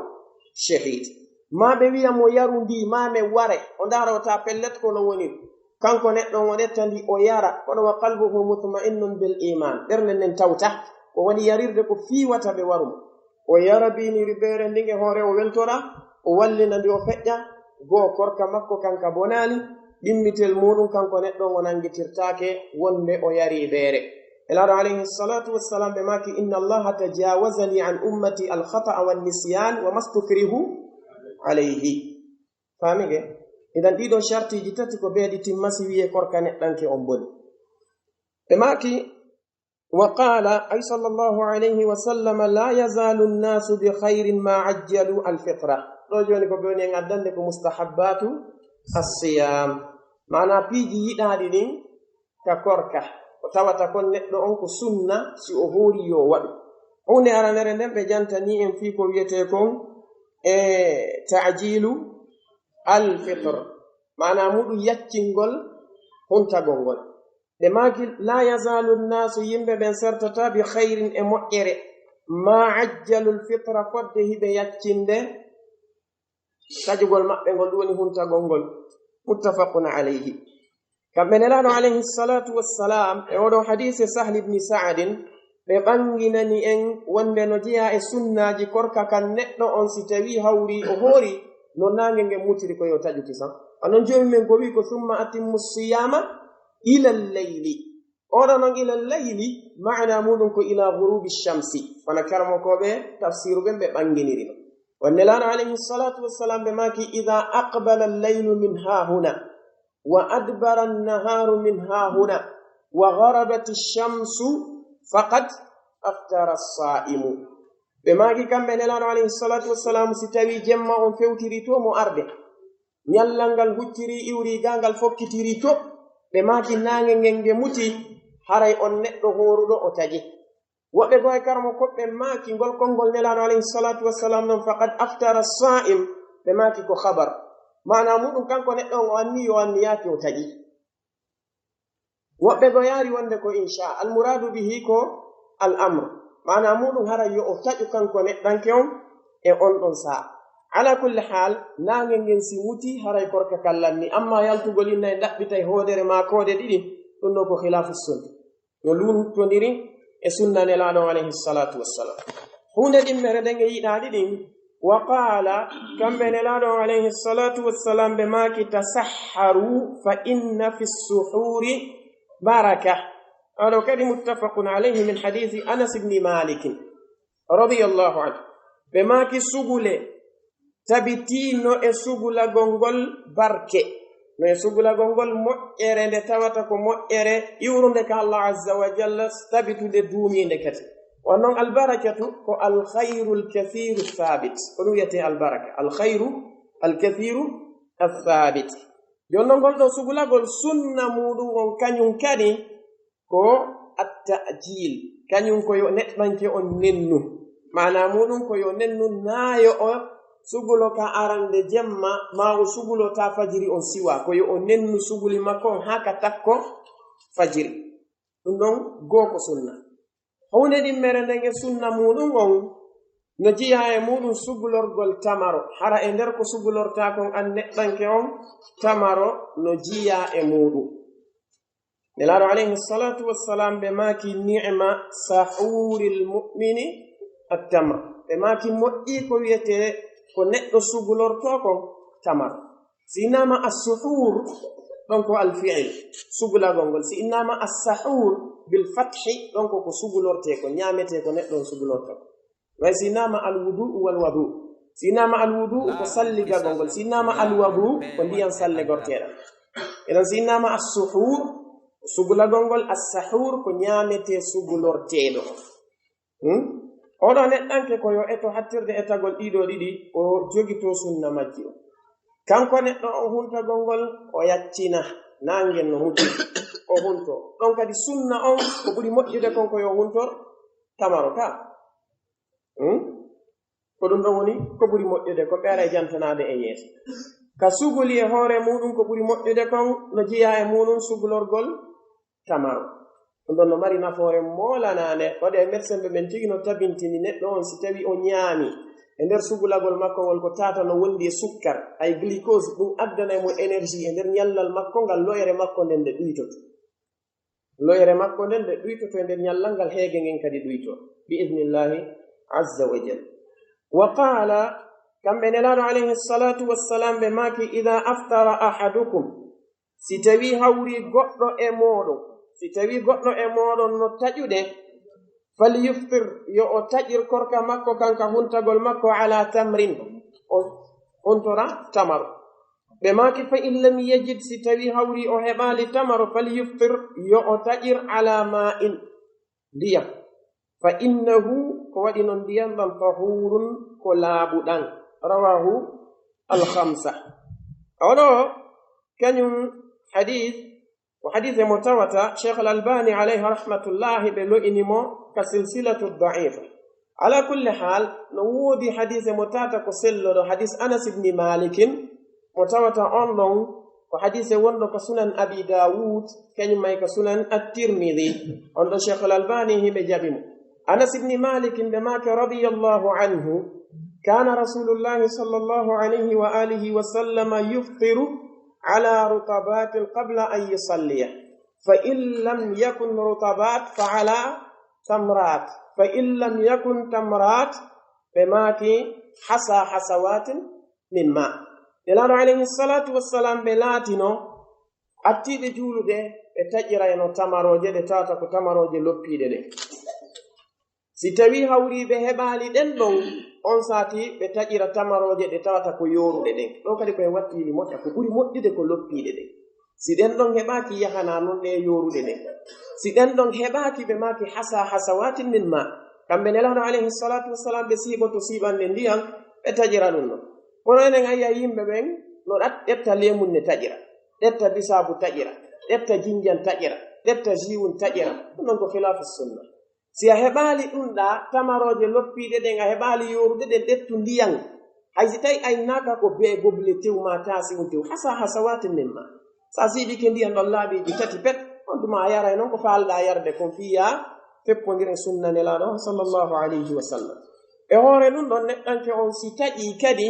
shahid. Maa ɓe wi'a mo yaru ndi, maa men ware, o ndaara o taa pellet ko no woniri. Kanko neɗɗo on o ƴetta ndi o yara, kono wa qalbuhu mutma'innun bil iman. Ɓernde nden tawta, ko woni yarirde ko fii wata ɓe waru mo. O yara biiniiri beere ndin e hoore, o weltora, o wallina ndi, o feƴƴa, goo korka makko kan ka bonaali, ɗimmitel muuɗum kanko neɗɗo on o nanngitirtaake wonde o yarii beere. Nelaaɗo alayhi salatu wassalam ɓe maaki, "Inna Allaha tajawaza li an ummati al khata'a wan nisyan wa mastukrihu alayhi." Faamike? Idan ɗiɗo shartiiji tati ko beeɗi timma si wi'ee korka neɗɗanke on boni. Ɓe maaki, Wa qala, ay sallallahu alayhi wa sallam, "La yazalu nnasu bi khayrin ma ajjalu al-fitra." Ɗoo jooni ko ɓe woni en addande ko mustahabbatu as-siyam. Maanaa piiji yiɗaaɗi ɗin ka korka. Ko tawata kon neɗɗo on ko sunna si o hoori yo waɗu. Huunde aranere nden ɓe jantanii en fii ko wi'etee kon e ta'jilu al-fitr. Maanaa muɗum yaccingol huntagol ngol. Ɓe maaki, "La yazalu nnaasu, yimɓe ɓen sertataa, bi khayrin, e moƴƴere, ma ajjalul fitra, fodde hiɓe yaccinde taƴugol maɓɓe ngol, ɗum woni huntagol ngol." Muttafaqun alayhi. Kamɓe Nelaaɗo alayhi salatu wassalam, e oɗo hadiise Sahl ibn Sa'adin, ɓe ɓanginani en wonde no jeyaa e sunnaaji korka kan, neɗɗo on si tawii hawri o hoori, no naange ngen mutiri ko yo taƴu kisan. Anon Joomi men ko wi'i ko, "Summa atimmu siyama ilal layli." Oɗo non ilal layli, maana muɗum ko ila ghurubi shamsi. Wona karamokooɓe tafsiru ɓen ɓe ɓanginiri non. Wonde Nelaaɗo alayhi salatu wassalam ɓe maaki, "Idha aqbala al-laylu min hahuna, wa adbara an-naharu min hahuna, wa gharabat ash-shamsu, faqad aftara as-sa'imu." Ɓe maaki kamɓe Nelaaɗo alayhi salatu wassalam, si tawii jemma on fewtiri to mo arde, ñallal ngal hucciri, iwri ga ngal fokkitiri to, ɓe maaki naange ngen nge muti, haray on neɗɗo hooruɗo o taƴi. Woɓɓe goo e karamokooɓe ɓen maaki ngol konngol Nelaaɗo alayhi salatu wassalam non, "Faqad aftara as-sa'im," ɓe maaki ko khabar. Maana muɗum kanko neɗɗo on o anni yo anniyaaki o taƴi. Woɓɓe goo yaari wonde ko insha. Al-muradu bihi ko al-amr. Maana muɗum haray yo o taƴu kanko neɗɗanke on e on ɗon saa. Ala kulli hal, naange ngen si muti, haray korka kan lanni. Amma yaltugol inna e ɗaɓɓitay hoodere maa koode ɗiɗi, ɗum ɗoo ko khilafu sunna. No luuntondiri e sunna Nelaaɗo on alayhi salatu wassalam. Huunde ɗimmere nden e yiɗaaɗi ɗin, wa qaala, kamɓe Nelaaɗo on alayhi salatu wassalam ɓe maaki, "Tasahharu fa inna fi suhuri baraka." Oɗo kadi muttafaqun alayhi min hadiisi Anas ibn Malik radiyallahu anhu. Ɓe maaki, "Sugule, tabitii no e sugulagol ngol barke." No e sugulagol ngol moƴƴere nde tawata ko moƴƴere iwrunde ka Allah azza wa jalla, tabitunde duumiinde kadi. Won non albarakatu ko alkhayru alkathiru thabit. Ko ɗum wiyetee albaraka. Alkhayru alkathiru athabit. Jooni non ngol ɗoo sugulagol sunna muɗum on kañum kadi ko at-ta'jil, kañum ko yo neɗɗanke on nennu. Maanaa muɗum ko yo nennu, naa yo o sugulo ka arande jemma, maa o sugulo taa fajiri on siwa, ko yo o nennu suguli makko on haa ka takko fajiri. Ɗum ɗon goo ko sunna. Huunde ɗimmere nden e sunna muɗum on, no jiyaa e muɗum sugulorgol tamaro. Hara e nder ko sugulortaa kon an neɗɗanke on, tamaro no jiyaa e muɗum. Nelaaɗo alayhi salatu wassalam ɓe maaki, "Ni'ma sahuril mu'mini at-tamr." Ɓe maaki moƴƴii ko wiyetee ko neɗɗo sugulortoo kon tamaro. Si innama as-suhuur, ɗon ko al-fi'il, sugulagol ngol. Si innama as-sahuur, bil fathi, ɗon ko ko sugulortee, ko ñaametee, ko neɗɗo on sugulortoo. Way si innama al-wudu'u wal wadu. Si innama al-wudu'u, ko salligagol ngol. Si innama al-wadu, ko ndiyan salligorteeɗan. Idan si innama as-suhuur, sugulagol ngol, as-sahuur, ko ñaametee sugulorteeɗo. Hmm? Oɗo neɗɗanke ko yo eto hattirde etagol ɗiɗo ɗiɗi, o jogitoo sunna majji o. Kanko neɗɗo on huntagol ngol, o yaccina, naangen no muti, o hunto. Ɗon kadi sunna on, ko ɓuri moƴƴude kon ko yo huntor tamaro ka. Hmm? Ko ɗum ɗon woni ko ɓuri moƴƴude, ko ɓeera e jantanaade e yeeso. Ka suguli e hoore muɗum ko ɓuri moƴƴude kon, no jeyaa e muɗum sugulorgol tamaro. Ɗum ɗon no mari nafoore moolanaande. Waɗi ay médecin ɓe ɓen tigi no tabintini neɗɗo on, si tawi o ñaami e nder sugulagol makko ngol ko tata no wondi e sukkar, ay glucose, ɗum addanay mo énergie e nder ñallal makko ngal, lo'ere makko nden nde ɗuytoto. Lo'ere makko nden nde ɗuytoto e nder ñallal ngal, heege ngen kadi ɗuyto, bi idnillahi azza wa jal. Wa qaala, kamɓe Nelaaɗo alayhi salatu wassalam ɓe maaki, "Ida aftara ahadukum," Si tawii hawrii goɗɗo e mooɗon, si tawii goɗɗo e mooɗon no taƴude, "Falyuftir," yo o taƴir korka makko kan ka huntagol makko, "ala tamrin," o huntora tamaro. Ɓe maaki, "Fa in lam yajid," si tawii hawrii o heɓaali tamaro, "falyuftir," yo o taƴir, "ala ma'in," ndiyam. "Fa innahu," ko waɗi non ndiyam ɗam, "tahurun," ko laaɓuɗam. Rawahu al-khamsa. Oɗo kañum hadis, ko hadise mo tawata Cheikh Al-Albani alayhi rahmatullahi ɓe lo'ini mo ka silsilatu da'ifa. Ala kulli hal, no woodi hadise mo tata ko selloɗo, hadis Anas ibni Malikin, mo tawata on ɗon ko hadise wonɗo ka Sunan Abi Dawud, kañum may ka Sunan At-Tirmidhi. On ɗon Cheikh Al-Albani hiɓe jaɓi mo. Anas ibni Malikin ɓe maake radiyallahu anhu, "Kana Rasulullahi sallallahu alayhi wa alihi wa sallama yuftiru ala rutabatin qabla an yusalliya. Fa in lam yakun rutabat fa ala tamrat. Fa in lam yakun tamrat," ɓe maaki, "hasa hasawatin min ma." Nelaaɗo alayhi salatu wassalam ɓe laatino attiiɓe juulude, ɓe taƴirayno tamarooje ɗe tawata ko tamarooje loppiiɗe ɗen. Si tawii hawrii ɓe heɓaali ɗen ɗon, on saati ɓe taƴira tamarooje ɗe tawata ko yooruɗe ɗen. Ɗoo kadi ko e wattiili moƴƴa, ko ɓuri moƴƴude ko loppiiɗe ɗen. Si ɗen ɗon heɓaaki, yahanaa non ɗe yooruɗe ɗen. Si ɗen ɗon heɓaaki, ɓe maaki, "Hasa hasawatin min ma." Kamɓe Nelaaɗo alayhi salatu wassalam ɓe siiɓoto siiɓannde ndiyan, ɓe taƴira ɗum ɗon. Kono enen a yi'a yimɓe ɓen no ɗat-, ƴetta leemun ne taƴira, ƴetta bisaabu taƴira, ƴetta jinjan taƴira, ƴetta jiwun taƴira. Ɗum ɗon ko khilaafu sunna. Si a heɓaali ɗum ɗaa, tamarooje loppiiɗe ɗen, a heɓaali yoorude ɗen, ƴettu ndiyan. Hay si tawi aynaka ko bee goble tew maa taasi un tew, hasa hasawatin min ma. Sa siiɓike ndiyan ɗon laabiiji tati pet, on tuma a yaray non ko faalɗaa yarde kon fii yaa feppondiren sunna Nelaaɗo on sallallahu alayhi wa sallam. E hoore ɗum ɗon neɗɗanke on si taƴii kadi,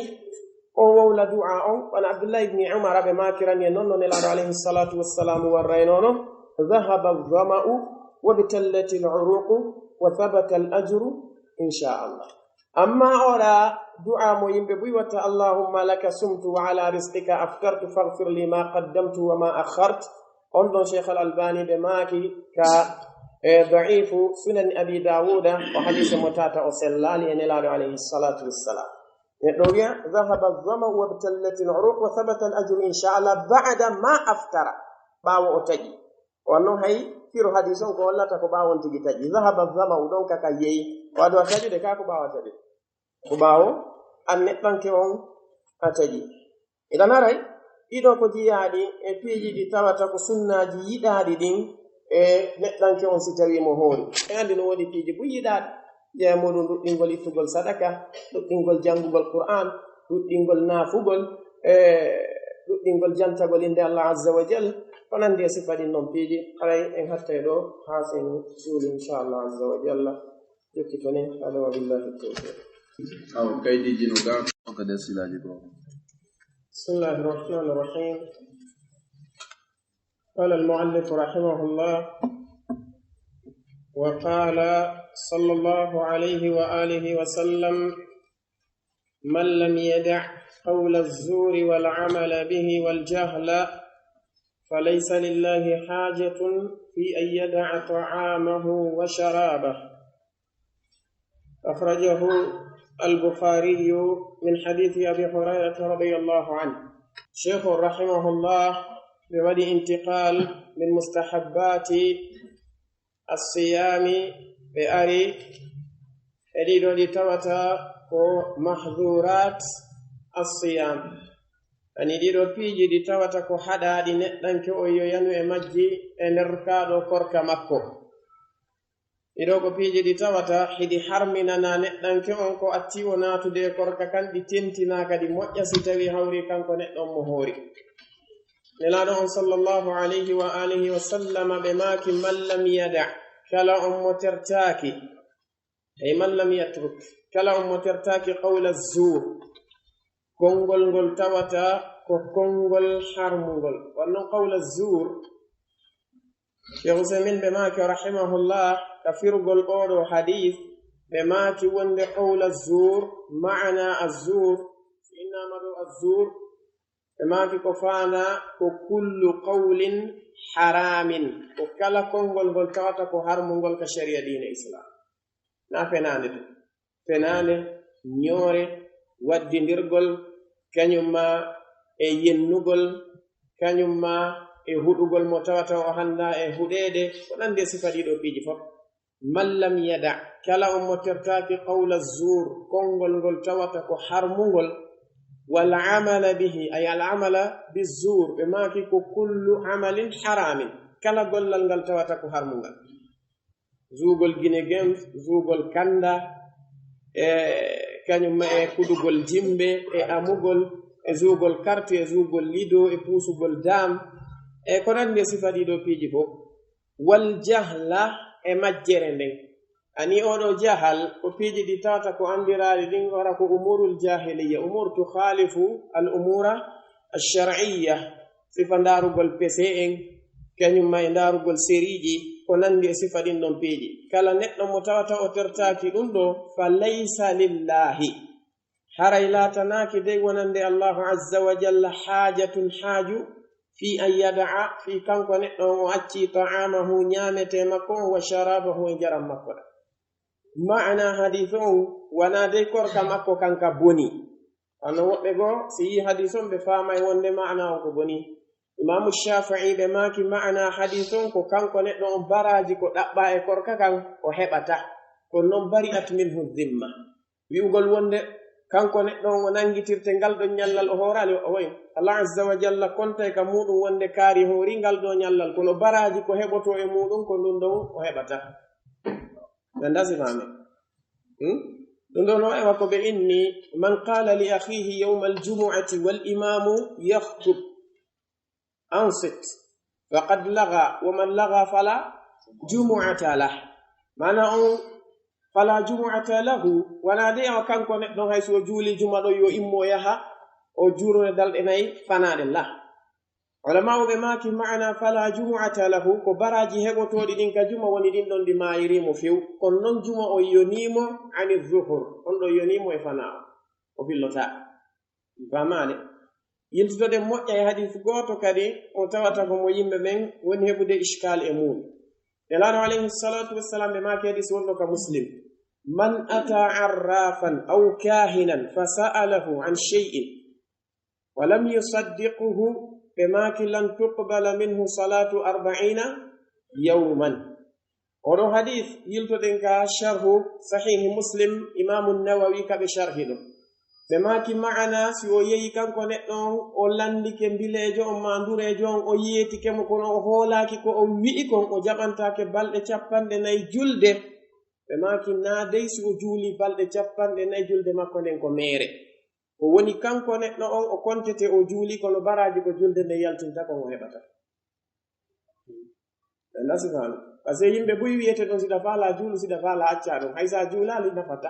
o wowla du'a on, wano Abdullahi ibni Umar ɓe maakirani en non no Nelaaɗo alayhi salatu wassalam warraynono, "Dhahaba adh-dhama'u wabtallatil uruqu wa thabata al-ajru insha Allah." Amma oɗa du'a mo yimɓe buy watta, "Allahumma laka sumtu wa ala rizqika aftartu faghfir li ma qaddamtu wa ma akhart." On ɗon Cheikh Al-Albani ɓe maaki ka, e, da'ifu Sunan Abi Dawuda, o hadise mo tata o sellaali e Nelaaɗo alayhi salatu wassalam. Neɗɗo wi'a, "Dhahaba adh-dhama'u wabtallatil uruq wa thabata al-ajru insha Allah ba'da ma aftara." Ɓaawo o taƴi. Wano hay firo hadis on ko hollata ko ɓaawo on tigi taƴi. "Dhahaba adh-dhama'u," ɗon ka ka yeyi. Waɗu a taƴude ka ko ɓaawo a taƴi. Ko ɓaawo an neɗɗanke on a taƴi. Idan haray, ɗiɗo ko jiyaaɗi e piiji ɗi tawata ko sunnaaji yiɗaaɗi ɗin e neɗɗanke on si tawii mo hoori. En anndi no woodi piiji buy yiɗaaɗi. Jeyaa e muɗum ɗuɗɗingol ittugol sadaka, ɗuɗɗingol janngugol Qur'aan, ɗuɗɗingol naafugol, e ɗuɗɗingol jantagol innde Allah Azza wa Jal. Ko nanndi e sifa ɗin non piiji, haray en hattay ɗoo haa sen suuli, insha Allah Azza wa Jalla. Jokkitoni, hada wa billahi tawfiq. Awa, kaydiiji no gaa. Ko des silaaji goo. بسم الله الرحمن الرحيم. قال المؤلف رحمه الله: وقال صلى الله عليه وآله وسلم: من لم يدع قول الزور والعمل به والجهل فليس لله حاجة في أن يدع طعامه وشرابه. أخرجه البخاري من حديث أبي هريرة رضي الله عنه. شيخ رحمه الله بوضع انتقال من مستحبات الصيام بأري، e ɗiɗo ɗi tawata ko mahdurat as-siyam. Ani ɗiɗo piiji ɗi tawata ko haɗaaɗi neɗɗanke on yo yanu e majji e nder kaa ɗoo korka makko. Ɗiɗo ko piiji ɗi tawata hiɗi harminana neɗɗanke on ko acci o naatude e korka kan, ɗi tentinaa kadi moƴƴa si tawii hawri kanko neɗɗo on mo hoori. Nelaaɗo on sallallahu alayhi wa alihi wa sallama ɓe maaki, "Man lam yada," kala on mo tertaaki, ay man lam yatruk, kala on mo tertaaki qawla zuur, konngol ngol tawata ko konngol harmungol. Wonnon qawla zuur, Cheikh Usaymin ɓe maaki rahimahullah, ka firugol oo ɗoo hadiis, ɓe maaki wonde qawla zuur, maana azzuur, si innaama ɗoo azzuur, ɓe maaki ko faandaa ko kullu qawlin haraamin, ko kala konngol ngol tawata ko harmungol ka shari'a diine Islaam. Naa fenaande tun. Fenaande, ñoore, waddindirgol, kañum maa e yennugol, kañum maa e huɗugol mo tawata o hanndaa e huɗeede, ko nanndi e sifa ɗii ɗoo piiji fof. Man lam yada, kala on mo tertaaki qawla zuur, konngol ngol tawata ko harmungol, wal amala bihi, ay al amala bi zuur, ɓe maaki ko kullu amalin haraamin, kala gollal ngal tawata ko harmungal. Zuugol gine gen, zuugol kanda, e kañum ma e kudugol jimbe, e amugol, e zuugol karti, e zuugol lido, e puusugol daam, e ko nanndi e sifa ɗii ɗoo piiji fof. Wal jahla, e majjere nden. Ani oo ɗoo jahal, ko piiji ɗi tawata ko anndiraaɗi ɗin, wara ko umurul jahiliya, umur tukhalifu al umura al shar'iyya. Sifa ndaarugol pese en, kañum ma e ndaarugol seriiji, ko nanndi e sifa ɗin ɗon piiji. Kala neɗɗo mo tawata o tertaaki ɗum ɗoo, fa laysa lillahi. Haray laatanaaki dey wonande Allahu azza wa jalla haajatun haaju, fii an yada'a, fii kanko neɗɗo on o accii ta'aamahu ñaametee makko on, wa sharaabahu e njaram makko ɗan. Ma'ana hadiis on wanaa dey korka makko kan ka boni. Wano woɓɓe goo, si yii hadiis on, ɓe faamay wonde ma'ana on ko boni. Imaamu Shaafi'i ɓe maaki ma'ana hadiis on ko kanko neɗɗo on baraaji ko ɗaɓɓaa e korka kan, o heɓata. Ko non bari'at minhu dhimma. Wi'ugol wonde kanko neɗɗo on o nanngitirte ngal ɗon ñallal o hooraali, o wayi. Allah azza wa jalla kontay ka muuɗum wonde kaari hoori ngal ɗoo ñallal, kono baraaji ko heɓotoo e muuɗum ko ɗum ɗon o heɓata. Ganda si faami. Hmm? Ɗum ɗoo no ewa ko ɓe inni, "Man qala li akhihi yawmal jumu'ati wal imamu yakhtub, ansit, faqad laga, wa man laga fala jumu'ata lah." Maana on, "Fala jumu'ata lahu," wanaa de o kanko neɗɗo hay si o juuli juma ɗo yo immo yaha, o juurone dalɗe nay fanaaɗe lah. Ulama'u ɓe maaki ma'ana "fala jumu'ata lahu" ko baraaji heɓotooɗi ɗin ka juma woni ɗin ɗon ɗi maayiri mo few. Kono non juma on yonii mo ani zuhur, on ɗon yonii mo e fanaa o, o fillotaa. Famaade. Yiltitoɗen moƴƴa e hadiis gooto kadi, mo tawata ko mo yimɓe ɓen woni heɓude ishkaal e muum. Nelaaɗo alayhi salatu wassalam ɓe maaki hadiis wonno ka Muslim, "Man ata arrafan aw kahinan fa sa'alahu an shay'in wa lam yusaddiquhu," ɓe maaki, "lan tuqbala minhu salatu arba'ina yawman." Oɗo hadiis yiltoɗen ka sharhu Sahihi Muslim, Imaamu Nawawi ka ɓe sharhi ɗo. Ɓe maaki ma'ana, si o yehi kanko neɗɗo on, o landike mbileejo on maa ndureejo on, o yeetike mo, kono o hoolaaki ko o wi'i kon, o jaɓantaake balɗe capanɗe nay julde. Ɓe maaki naa dey si o juuli balɗe capanɗe nay julde makko nden ko meere. Ko woni kanko neɗɗo on o kontete o juuli, kono baraaji ko julde nden yaltinta kon o heɓata. Ɓe nasi faami. Parce que yimɓe buy wiyete ɗon, si ɗa faalaa juulu, si ɗa faalaa accaa ɗon. Hay si a juulaali nafata.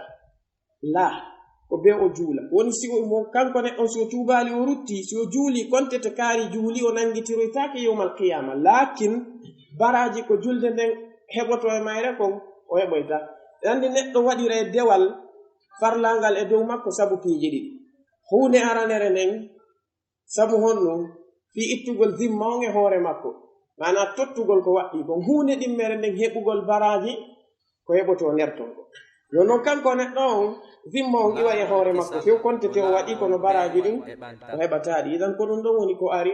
Laa. Ko bee o juula. Woni si o, mo, kanko neɗɗo on si o tuubaali o rutti, si o juuli, kontete kaari juuli, o nanngitiroytaake yawmal qiyaama. Laakin baraaji ko julde nden heɓoto e mayre kon, o heɓoyta. Andi neɗɗo waɗira e dewal, farlangal e dow makko sabu piiji ɗiɗi. Huunde aranere nden, sabu honno? Fii ittugol zimma on e hoore makko. Maanaa tottugol ko waɗɗii kon. Huunde ɗimmere nden heɓugol baraaji ko heɓotoo nder ton ko. Yo non kanko neɗɗo on, zimma on iwa e hoore makko few, kontete o waɗii kono baraaji ɗin o heɓataa ɗi. Idan ko ɗum ɗon woni ko ari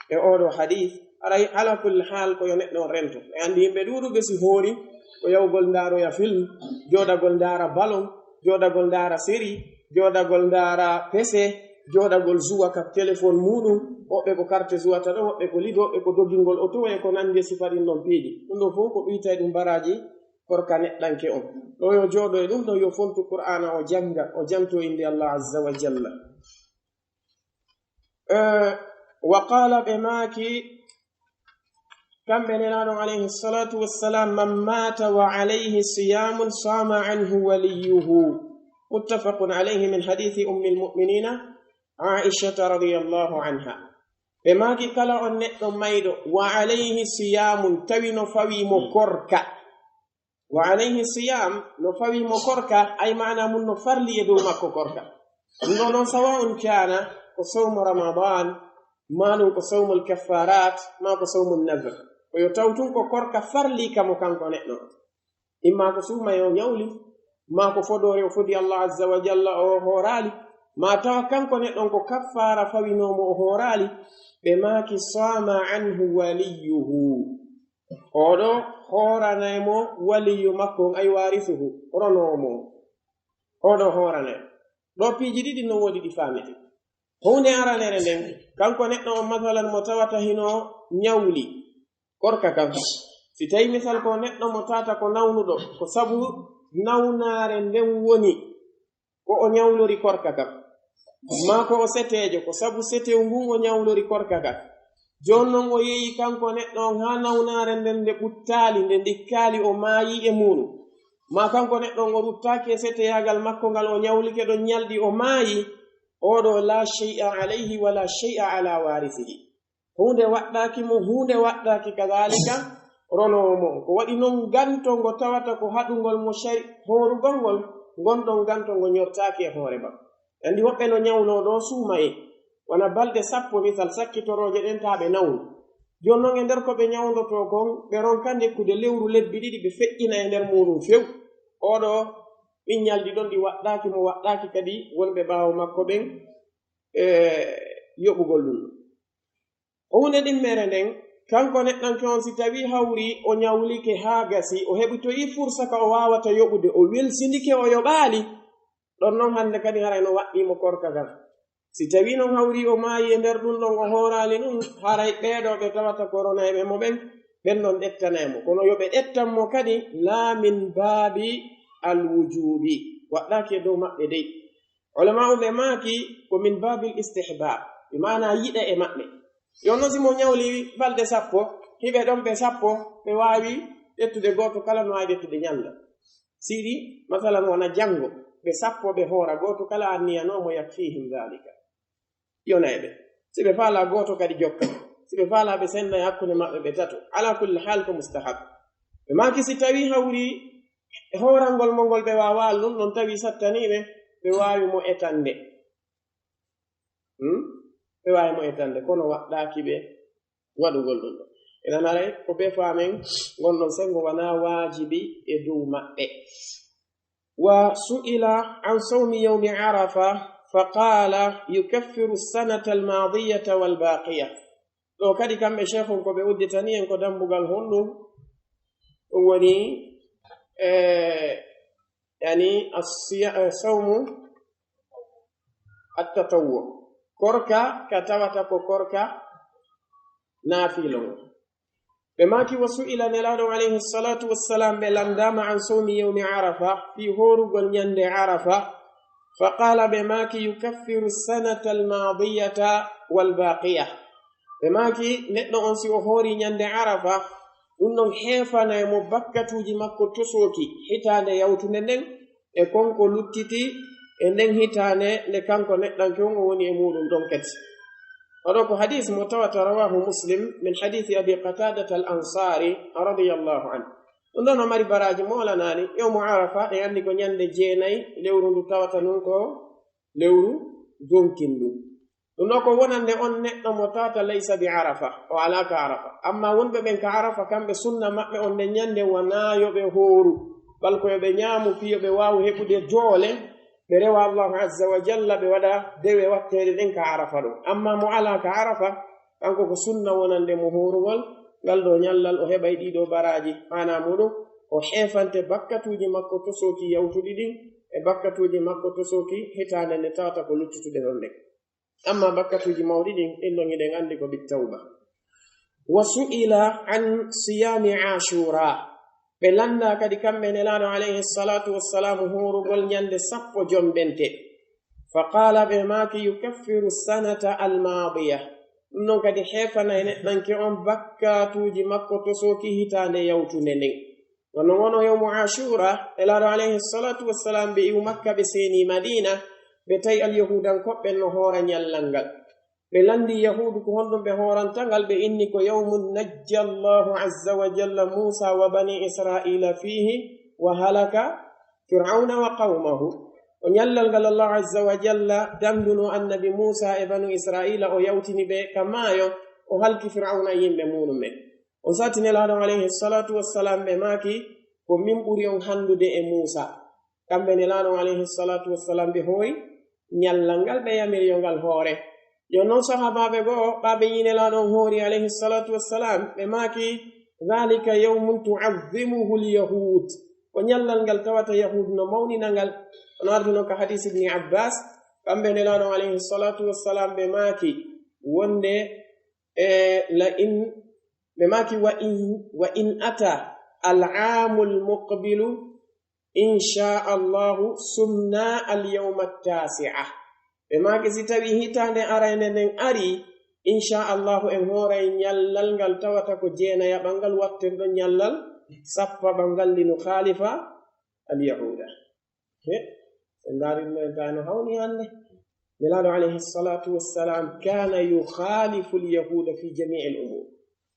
e oo ɗoo hadiis. Haray, alaa kulli haal, ko yo neɗɗo on rento. E anndi yimɓe ɗuuɗuɓe si hoori ko yahugol ndaaroya film, jooɗagol ndaara balon, jooɗagol ndaara série, jooɗagol ndaara P C, jooɗagol zuwa ka telefon muuɗum, woɓɓe ko karte zuwata ɗon, woɓɓe ko lido, woɓɓe ko dogingol oto e ko nanndi e sifa ɗin ɗon piiji. Ɗum ɗoo fow ko ɗuytay ɗum baraaji korka neɗɗanke on. Ɗoo yo jooɗo e ɗum ɗon, yo fontu Qur'aana o jannga, o janto innde Allah azza wa jalla. Eh, wa qaala, ɓe maaki, kamɓe Nelaaɗo alayhi salatu wassalam, "Man maata wa alayhi siyamun sama anhu waliyuhu." Muttafaqun alayhi min hadithi ummil mu'minina Aishata radiyallahu anha. Ɓe maaki, kala on neɗɗo mayɗo, wa alayhi siyamun, tawi no fawii mo korka. Wa alayhi siyam, no fawii mo korka, ay maana mun no farli e dow makko korka. Ɗum ɗoo non sawa'un kaana ko sawmu Ramadan, maa ɗum ko sawmul kaffarat, maa ko sawmun nadr. Ko yo taw tun ko korka farli ka mo kanko neɗɗo. Imma ko suumayee o ñawli, maa ko fodoore o fodi Allah azza wa jalla o hooraali, maa tawa kanko neɗɗon ko kaffaara fawinoo mo o hooraali, ɓe maaki sama anhu waliyuhu. Oo ɗoo hooranay mo waliyu makko on, ay waarisuhu, ronoowo mo on. Oo ɗoo hooranay. Ɗoo piiji ɗiɗi no woodi ɗi faamete. Huunde aranere nden, kanko neɗɗo on, masalan, mo tawata hino ñawli korka kan. Si tawii misal ko neɗɗo mo tawata ko nawnuɗo, ko sabu nawnaare nden woni ko o ñawlori korka kan. Maa ko o seteejo, ko sabu setew ngun o ñawlori korka kan. Jooni non o yehi kanko neɗɗo on haa nawnaare nden nde ɓuttaali, nde ndikkaali, o maayi e muuɗum. Maa kanko neɗɗo on o ruttaaki e seteyaagal makko ngal, o ñawlike ɗon ñalɗi, o maayi. Oo ɗoo, la shay'a alayhi wa la shay'a ala warisihi. Huunde waɗɗaaki mo, huunde waɗɗaaki kadaalika ronoowo mo. Ko waɗi non ganto ngo tawata ko haɗungol mo shari-, hoorugol ngol, ngon ɗon ganto ngo ñortaaki e hoore makko. Anndi woɓɓe no ñawnoo ɗoo suumayee, wona balɗe sappo misal, sakkitorooje ɗen taa ɓe nawnu. Jooni non e nder ko ɓe ñawndotoo kon, ɓe ronka ndekkude lewru lebbi ɗiɗi, ɓe feƴƴina e nder muuɗum few. Oo ɗoo, ɗin ñalɗi ɗon ɗi waɗɗaaki mo, waɗɗaaki kadi wonɓe ɓaawo makko ɓen, e yoɓugol ɗum. Huunde ɗimmere nden, kanko neɗɗanke on, si tawii hawri o ñawlike haa gasi, o heɓitoyi fursa ka o waawata yoɓude, o welsindike, o yoɓaali, ɗon non hannde kadi haray no waɗɗii mo korka kan. Si tawii non hawri o maayi e nder ɗum ɗon, o hooraali ɗum, haray ɓee ɗoo ɓe tawata ko ronayɓe mo ɓen, ɓen non ɗettanay mo. Kono yo ɓe ɗettan mo kadi, laa min baabi al wujuubi, waɗɗaaki e dow maɓɓe dey. Ulama'u ɓe maaki ko min baabil istihbaab, bi maanaa yiɗa e maɓɓe. Yo non si mo ñawli balɗe sappo, hiɓe ɗon ɓe sappo, ɓe waawi ƴettude gooto kala no waawi ƴettude ñalla. Siɗi, masalan, wona janngo, ɓe sappo ɓe hoora, gooto kala anniyanoo mo, yakfiihim daalika. Yonay ɓe. Si ɓe faalaa, gooto kadi jokka. Si ɓe faalaa, ɓe senna e hakkunde maɓɓe ɓe tato. Alaa kulli haal ko mustahab. Ɓe maaki si tawii hawri e hoorangol mo ngol ɓe waawaali ɗum, non tawi sattanii ɓe, ɓe waawi mo etande. Hmm? Ɓe waawi mo etande, kono waɗɗaaki ɓe waɗugol ɗum ɗon. Idan haray ko ɓe faamen, ngon ɗon senngo wanaa waajibi e dow maɓɓe. Wa su'ila an sawmi yawmi Arafa, fa qaala yukaffiru sanata almaadiyata walbaaqiya. Ɗoo kadi kamɓe sheekhun ko ɓe udditani en ko dambugal honɗum? Ɗum woni, e, yani, asiya-, e, sawmu attatawwu. Korka ka tawata ko korka naafila ngon. Ɓe maaki, wa su'ila, Nelaaɗo alayhi salatu wassalam, ɓe landaama, an sawmi yawmi Arafa, fii hoorugol ñande Arafa. Fa qaala, ɓe maaki, yukaffiru sanata almaadiyata walbaaqiya. Ɓe maaki, neɗɗo on si o hoori ñande Arafa, ɗum ɗon heefanay mo bakkatuuji makko tosooki hitaande yawtunde nden, e kon ko luttiti e nden hitaande nde kanko neɗɗanke on o woni e muuɗum ɗon kadi. Oɗo ko hadiis mo tawata rawaahu Muslim min hadiisi Abi Qataadata al Ansaari radiyallahu anhu. Ɗum ɗon no mari baraaji moolanaani. Yawmu Arafa, en anndi ko ñannde jeenay lewru ndu tawata nun ko lewru donkindu. Ɗum ɗoo ko wonande on neɗɗo mo tawata laysa bi Arafa, o alaa ka Arafa. Amma wonɓe ɓen ka Arafa, kamɓe sunna maɓɓe on nden ñannde wonaa yo ɓe hooru, bal ko yo ɓe ñaamu fii yo ɓe waawu heɓude doole, ɓe rewa Allahu Azza wa Jalla, ɓe waɗa dewe watteeɗe ɗen ka Arafa ɗon. Amma mo alaa ka Arafa, kanko ko sunna wonande mo hoorugol ngal ɗoo ñallal, o heɓay ɗii ɗoo baraaji. Maanaa muuɗum, o heefante bakkatuuji makko tosooki yawtuɗi ɗin e bakkatuuji makko tosooki hitaande nde tawata ko luttutuɗe ɗon ɗen. Amma bakkatuuji mawɗi ɗin, ɗin ɗon hiɗen anndi ko bittawba. Wa su'ila an siyaami Ashura. Ɓe lannda kadi kamɓe Nelaaɗo alayhi salatu wassalam hoorugol ñande sappo jombente. Fa qaala, ɓe maaki, yukaffiru sanata almaadiya. Ɗum ɗon kadi heefanay neɗɗanke on bakkatuuji makko tosooki hitaande yawtunde nden. Kono wano yawmu Ashura, Nelaaɗo alayhi salatu wassalam ɓe iwu Makka ɓe seeni Madina, ɓe tawi alyahuudankoɓe ɓen no hoora ñallal ngal. Ɓe lanndi Yahuudu ko honɗum ɓe hooranta ngal, ɓe inni ko yawmun najja Allahu azza wa jalla Muusa wa bani Israila fiihi wa halaka Fir'auna wa qawmahu. Ko ñallal ngal Allahu azza wa jalla danduno annabi Muusa e banu Israila, o yawtini ɓe ka maayo, o halki Fir'auna e yimɓe muuɗum ɓen. On sati Nelaaɗo alayhi salatu wassalam ɓe maaki, ko min ɓuri on handude e Muusa. Kamɓe Nelaaɗo alayhi salatu wassalam ɓe hoori ñallal ngal, ɓe yamiri yo ngal hoore. Yo non sahaabaaɓe goo, ɓaaɓe yii Nelaaɗo on hoori alayhi salatu wassalam, ɓe maaki, dhalika yawmun tu'azzimuhu al-yahud. Ko ñallal ngal tawata Yahuud no mawnina ngal. Ono ardi non ka hadis Ibni Abbas, kamɓe Nelaaɗo alayhi salatu wassalam ɓe maaki, wonde, e, la in, ɓe maaki, wa in, wa in ata al-aamul muqbilu, insha Allahu sumna al-yawma at-taasi'a. Ɓe maaki, si tawi hitaande arayne nden ari, insha Allahu en hooray ñallal ngal tawata ko jeenayaɓal ngal, wattenɗon ñallal sappaɓal ngal, li nukhaalifa al-yahuuda. He, en ndaari no en tawi no hawni hannde. Nelaaɗo alayhi salatu wassalam kana yukhaalifu al-yahuuda fi jamii al-umuur.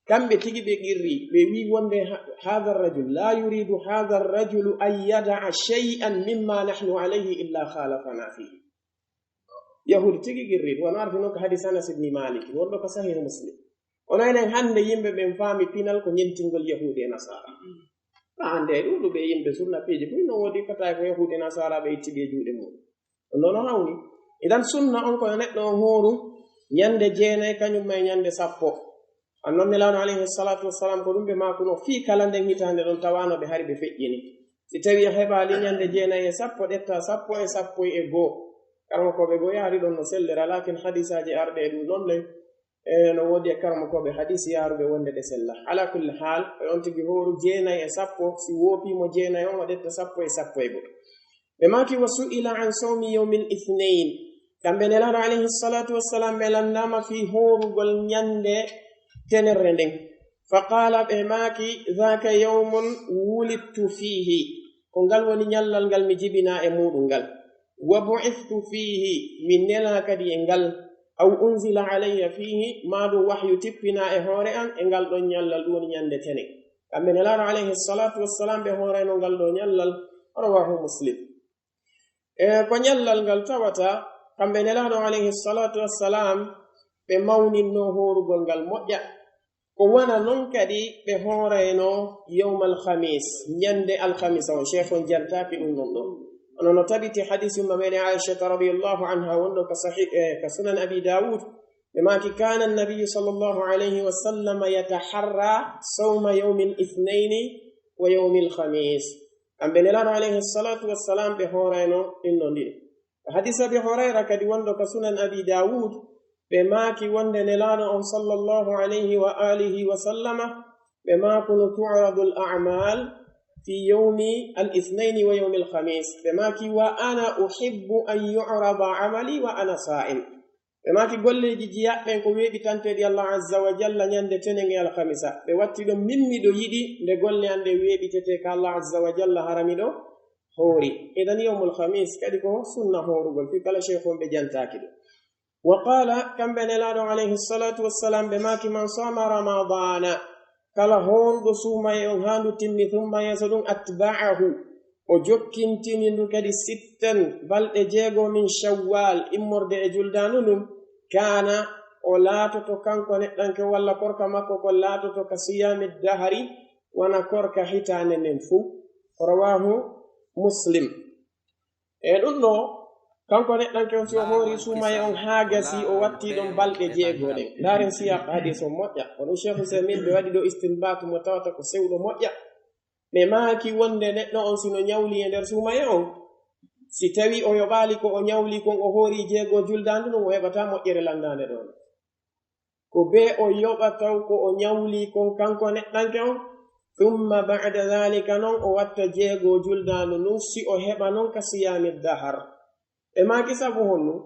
Kamɓe tigi ɓe qirri, ɓe wi'i wonde ha-, hadha ar-rajul, la yuridu hadha ar-rajulu an yada'a shay'an mimma nahnu alayhi illa khalafana fihi. Yahuud tigi qirri, wano ardi non ko hadis Anas ibn Malik, wonɗo ko Sahih Muslim. Kono enen hannde yimɓe ɓen faami pinal ko ñentingol Yahuudi e Nasaara. Haa hannde e ɗuuɗuɓe yimɓe sunna piiji buy no woodi kata ko Yahuudi e Nasaara ɓe itti ɓe juuɗe mum. Ɗum ɗon no hawni. Idan sunna on ko yo neɗɗo on hooru ñande jeenay kañum e ñande sappo. An non Nelaaɗo alayhi salatu wassalam ko ɗum ɓe maakuno fii kala nden hitaande ɗon tawaano ɓe hari ɓe feƴƴini. Si tawi a heɓaali ñande jeenay e sappo, ƴetta sappo e sappo e goo. Karamokooɓe goo yaari ɗon no sellira, laakin hadisaaji arɗe e ɗum ɗon ɗen, e no woodi e karamokooɓe hadisi yaaruɓe wonde ɗe sella. Ala kulli haal, ko on tigi hooru jeenay e sappo, si woopii mo jeenay on, o ƴetta sappo e sappo e go'o. Ɓe maaki, wa su'ila an sawmi yawmil ithnayn. Kamɓe Nelaaɗo alayhi salatu wassalam ɓe landaama fii hoorugol ñande tenerre nden. Fa qaala, ɓe maaki, dhaka yawmun wulidtu fiihi. Ko ngal woni ñallal ngal mi jibinaa e muuɗum ngal. Wa bu'ithtu fiihi, mi nelaa kadi e ngal. Aw unzila alayya fiihi, maa ɗum wahyu tippinaa e hoore an e ngal ɗon ñallal, ɗum woni ñande tene. Kamɓe Nelaaɗo alayhi salatu wassalam ɓe hoorayno ngal ɗoo ñallal, rawahu Muslim. E ko ñallal ngal tawata, kamɓe Nelaaɗo alayhi salatu wassalam ɓe mawninno hoorugol ngal moƴƴa. Ko wona non kadi ɓe hoorayno yawmal khamis, ñande alkhamisa on, Sheikh on jantaaki ɗum non ɗoo. Ono no tabiti hadis yumma meɗen Aishata radiyallahu anha wonɗo ka sahih, eh, ka Sunan Abi Dawud, ɓe maaki, kana an-nabiyyu sallallahu alayhi wa sallam yataharra sawma yawmil ithnayni wa yawmil khamis. Kamɓe Nelaaɗo alayhi salatu wassalam ɓe hoorayno ɗin non ɗiɗi. Ka hadis Abi Hurayra kadi wonɗo ka Sunan Abi Dawud, ɓe maaki wonde Nelaaɗo on sallallahu alayhi wa alihi wa sallama, ɓe maakuno, tu'radu al-a'mal fi yawmi al-ithnayni wa yawmi al-khamis. Ɓe maaki, wa ana uhibbu an yu'rada amali wa ana sa'im. Ɓe maaki, golleeji jiyaaɓe ɓen ko weeɓitanteeɗi Allah azza wa jalla ñande tenen e alkhamisa. Ɓe watti ɗon, min miɗo yiɗi nde golle an ɗen weeɓitetee ka Allah azza wa jalla hara miɗo hoori. Idan yawmul khamis kadi ko sunna hoorugol, fii kala sheikh on ɓe jantaaki ɗum. Wa qala, kamɓe Nelaaɗo alayhi salatu wassalam, ɓe maaki, man sama ramadana, kala hooruɗo suumaye on haa ndu timmi, thumma, yeeso ɗun, atba'ahu, o jokkintini ndu kadi sittan, balɗe jeego, min Shawwal, immorde e juldaanu ndun, kaana, o laatoto kanko neɗɗanke walla korka makko kon laatoto ka siyaami dahari, wano korka hitaande nden fow. Rawaahu Muslim. E ɗun ɗoo, kanko neɗɗanke on, si o hoori suumaye on haa gasi, o watti ɗon balɗe jeego ɗen. Ndaaren siyaaq hadiis on moƴƴa. Kono Sheikh Usaymin ɓe waɗi ɗoo istinbaatu mo tawata ko sewɗo moƴƴa. Ɓe maaki wonde neɗɗo on si no ɲawli e nder suumaye on, si tawii o yoɓaali ko o ɲawli kon, o hoori jeego juldaandu ndun, o heɓataa moƴƴere lanndaande ɗon. Ko bee o yoɓa taw ko o ɲawli kon kanko neɗɗanke on, thumma ba'da dhalika, non o watta jeego juldaandu ndun, si o heɓa non ka siyaami dahar. Ɓe maaki sabu honɗun?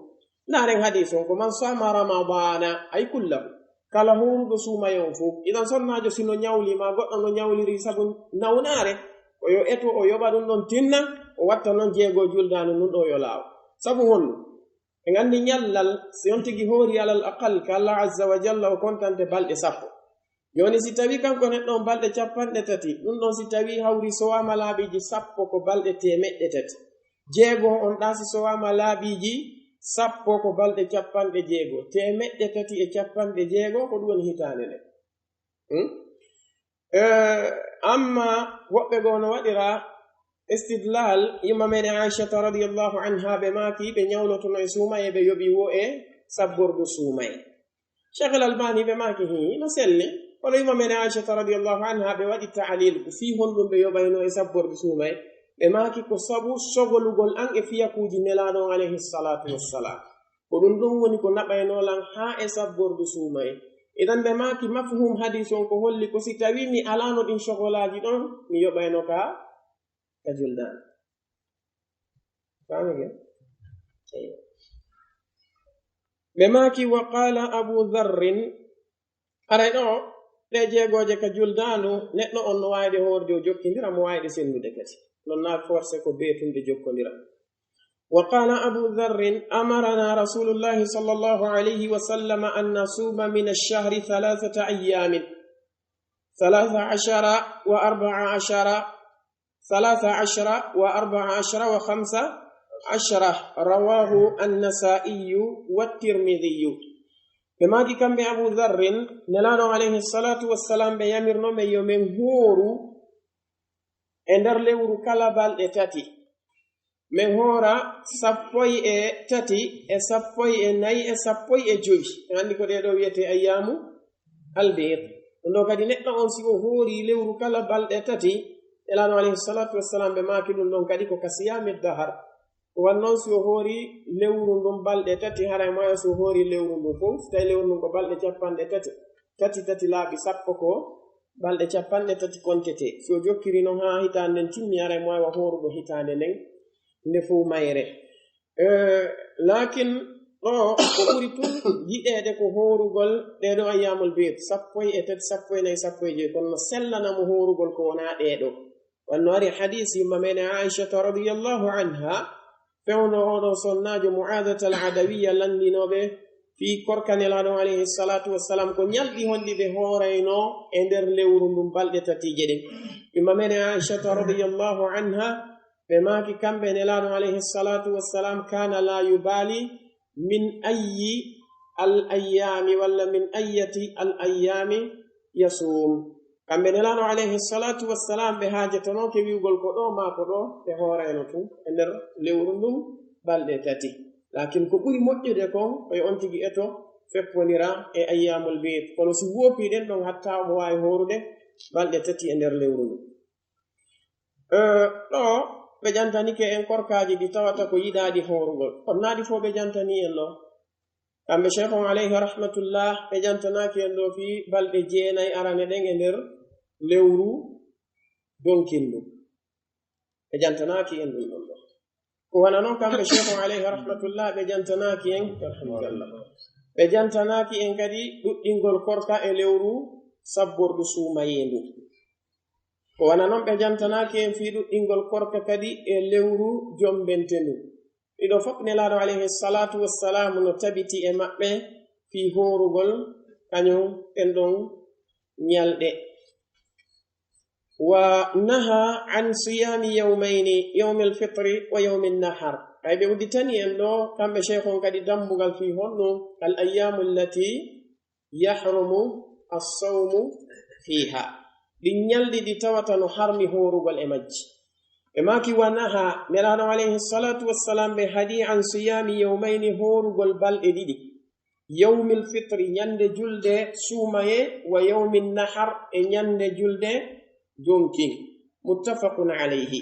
Ndaaren hadiis on ko, man saama Ramadaana, ay kullahu, kala hooruɗo suumaye on fow. Idan sonnaajo si no ɲawli maa goɗɗo no ɲawliri sabu nawnaare, ko yo eto o yoɓa ɗun ɗon tinna, o watta non jeego juldaandu ndun ɗoo yo laawo. Sabu honɗun? En anndi ɲallal, si on tigi hoori alal aqal ka Allah azza wa jalla, o kontante balɗe sappo. Jooni si tawii kanko neɗɗo on balɗe capanɗe tati, ɗun ɗon si tawii hawri sowaama laabiiji sappo ko balɗe teemeɗɗe tati. Jeego on ɗaa si sowaama laabiiji sappo ko balɗe capanɗe jeego. Teemeɗɗe tati e capanɗe jeego ko ɗun woni hitaande nden. Hmm? Eh, amma woɓɓe goo no waɗira istidlal, yumma meɗen Aishata radiyallahu anha, ɓe maaki ɓe ɲawlotono e suumaye, ɓe yoɓi woo e sabbordu suumaye. Sheikh Al-Albani ɓe maaki, hii, no selli. Kono yumma meɗen Aishata radiyallahu anha ɓe waɗi ta'lil ko fii honɗun ɓe yoɓayno e sabbordu suumaye. Ɓe maaki ko sabu sogolugol an e fiyakuuji Nelaaɗo on alayhi salatu wassalam. Ko ɗun ɗon woni ko naɓaynoo lan haa e sabbordu suumaye. Idan ɓe maaki mafhum hadiis on ko holli ko si tawii mi alaano ɗin sogolaaji ɗon, mi yoɓayno ka, ka juldaandu. Faamike? Eyyo. Ɓe maaki, wa qaala Abu Dharrin, haray ɗoo, ɗee jeegooje ka juldaandu, neɗɗo on no waawi ɗe hoorde, o jokkindira, mo waawi ɗe sennude kadi. Non naa forcé ko beetunde jokkondira. وقال أبو ذر: أمرنا رسول الله صلى الله عليه وسلم أن نصوم من الشهر ثلاثة أيام، ثلاث عشر وأربع عشر، ثلاث عشر وأربع عشر وخمس عشر. رواه النسائي والترمذي. Ɓe maaki kamɓe Abu Dharrin, Nelaaɗo alayhi salatu wassalam ɓe yamirno men yo men hooru e nder lewru kala balɗe tati. Men hoora sappo e tati, e sappo e nayi, e sappo e jowi. En anndi ko ɗee ɗoo wi'etee ayyaamu albiid. Ɗun ɗoo kadi, neɗɗo on, si o hoori lewru kala balɗe tati, Nelaaɗo alayhi salatu wassalam ɓe maaki ɗun ɗon kadi ko ka siyaami dahar. Ko wano non, si o hoori lewru ndun balɗe tati, haray maayo si o hoori lewru ndun fow, si tawii lewru ndun ko balɗe capanɗe tati, tati, tati laabi sappo ko balɗe capanɗe tati kontetee. Si o jokkiri non haa hitaande nden timmi, haray mo waawa hoorugo hitaande nden nde fow mayre. Eh, laakin ɗoo ko ɓuri tun yiɗeede ko hoorugol ɗee ɗoo ayyaamul biid, sappo e tati, sappo e nayi, sappo e jowi, kono no sellana mo hoorugol ko wonaa ɗee ɗoo. Wano ari hadiis yumma meɗen Aishata radiyallahu anha, fewndo oo ɗoo sonnaajo Mu'adata al-Adawiyya lanndinooɓe fii korka Nelaaɗo alayhi salatu wassalam, ko ɲalɗi honɗi ɓe hooraynoo e nder lewru ndun balɗe tatiije ɗen. Yumma meɗen Aishata radiyallahu anha, ɓe maaki kamɓe Nelaaɗo alayhi salatu wassalam, كان لا يبالي من أي الأيام walla من أية الأيام يصوم. Kamɓe Nelaaɗo alayhi salatu wassalam ɓe haajatanooke wi'ugol ko ɗoo maa ko ɗoo ɓe hoorayno tun e nder lewru ndun balɗe tati. Laakin ko ɓuri moƴƴude kon, ko yo on tigi eto feppondira e ayyaamul biid. Kono si woopii ɗen ɗon, hatta omo waawi hoorude balɗe tati e nder lewru ndun. Eh, ɗoo ɓe ƴantanike en korkaaji ɗi tawata ko yiɗaaɗi hoorugol. Kono naa ɗi fow ɓe ƴantanii en ɗoo. Kamɓe Sheikh on alayhi rahmatullah, ɓe ƴantanaaki en ɗoo fii balɗe jeenay arane ɗen e nder lewru donkindu. Ɓe ƴantanaaki en ɗun ɗon ɗoo. Ko wano non kamɓe Sheikh on alayhi rahmatullah, ɓe ƴantanaaki en, yarhamukallah. Ɓe ƴantanaaki en kadi ɗuɗɗingol korka e lewru sabbordu suumayee ndu. Ko wano non ɓe ƴantanaaki en fii ɗuɗɗingol korka kadi e lewru jombente ndu. Ɗii ɗoo fow Nelaaɗo alayhi salatu wassalam no tabiti e maɓɓe fii hoorugol kaɲun ɗen ɗon ɲalɗe. ونهى عن صيام يومين، يوم الفطر ويوم النحر. Ay ɓe udditani en ɗo, kamɓe Sheikh on kadi dambugal fii honno, الأيام التي يحرم الصوم فيها. Ɗin ñalɗi ɗi tawata no harmi hoorugol e majji. Ɓe maaki, ونهى, Nelaaɗo alayhi salatu wassalam ɓe haɗi, عن صيام يومين, hoorugol balɗe ɗiɗi. يوم الفطر, ñande julde suumaye, ويوم النحر, e ñande julde donkin. متفق عليه.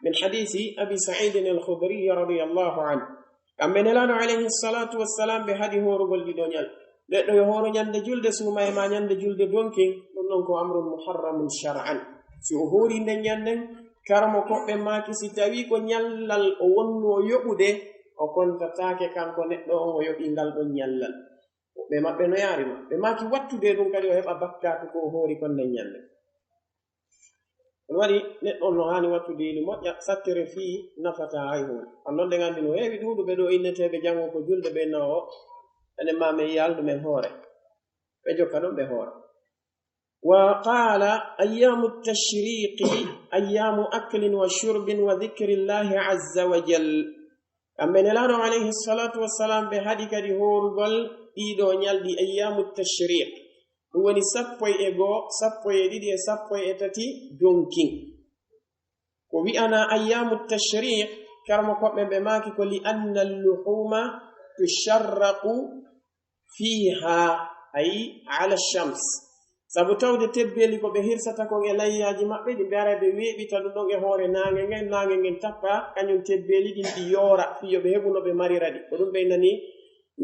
من حديث أبي سعيد الخدري رضي الله عنه. Kamɓe Nelaaɗo alayhi salatu wassalam ɓe haɗi hoorugol ɗiɗo ñal. Neɗɗo yo hooro ñande julde suumaye maa ñande julde donkin, ɗum ɗon ko أمر محرم شرعا. Si o hoori nden ñanden, karamo koɓɓe maaki si tawii ko ñallal o wonnoo yoɓude, o kontataake kanko neɗɗo on o yoɓii ngal ɗon ñallal. Woɓɓe maɓɓe no yaari ma. Ɓe maaki wattude ɗum kadi o heɓa bakkaatu ko o hoori kon nden ñande. Ɗum waɗi neɗɗo on no haani wattude ili moƴƴa, sattere fii nafataa hay huunde. On non ɗen anndi no heewi ɗuuɗuɓe ɗo inneteeɓe jango ko julde ɓe nawo, enen ma men yaldu men hoore. Ɓe jokka ɗon ɓe hoora. وقال: أيام التشريق أيام أكل وشرب وذكر الله عز وجل. Kamɓe Nelaaɗo alayhi salatu wassalam ɓe haɗi kadi hoorugol ɗiɗo ñalɗi ayyamu tashriq. Ɗum woni sappo e goo, sappo e ɗiɗi e sappo e tati donkin. Ko wi'anaa ayyamu tashriq, karmo koɓɓe ɓe maaki ko لأن اللحوم تشرق فيها، أي على الشمس. Sabu tawde tebbeeli ko ɓe hirsata kon e layyaaji maɓɓe, ɗi mbeera ɓe weeɓita ɗum ɗon e hoore naange ngen, naange ngen tappa, kañum tebbeeli ɗin ɗi yoora, fii yo ɓe heɓu no ɓe marira ɗi. Ko ɗum ɓe innani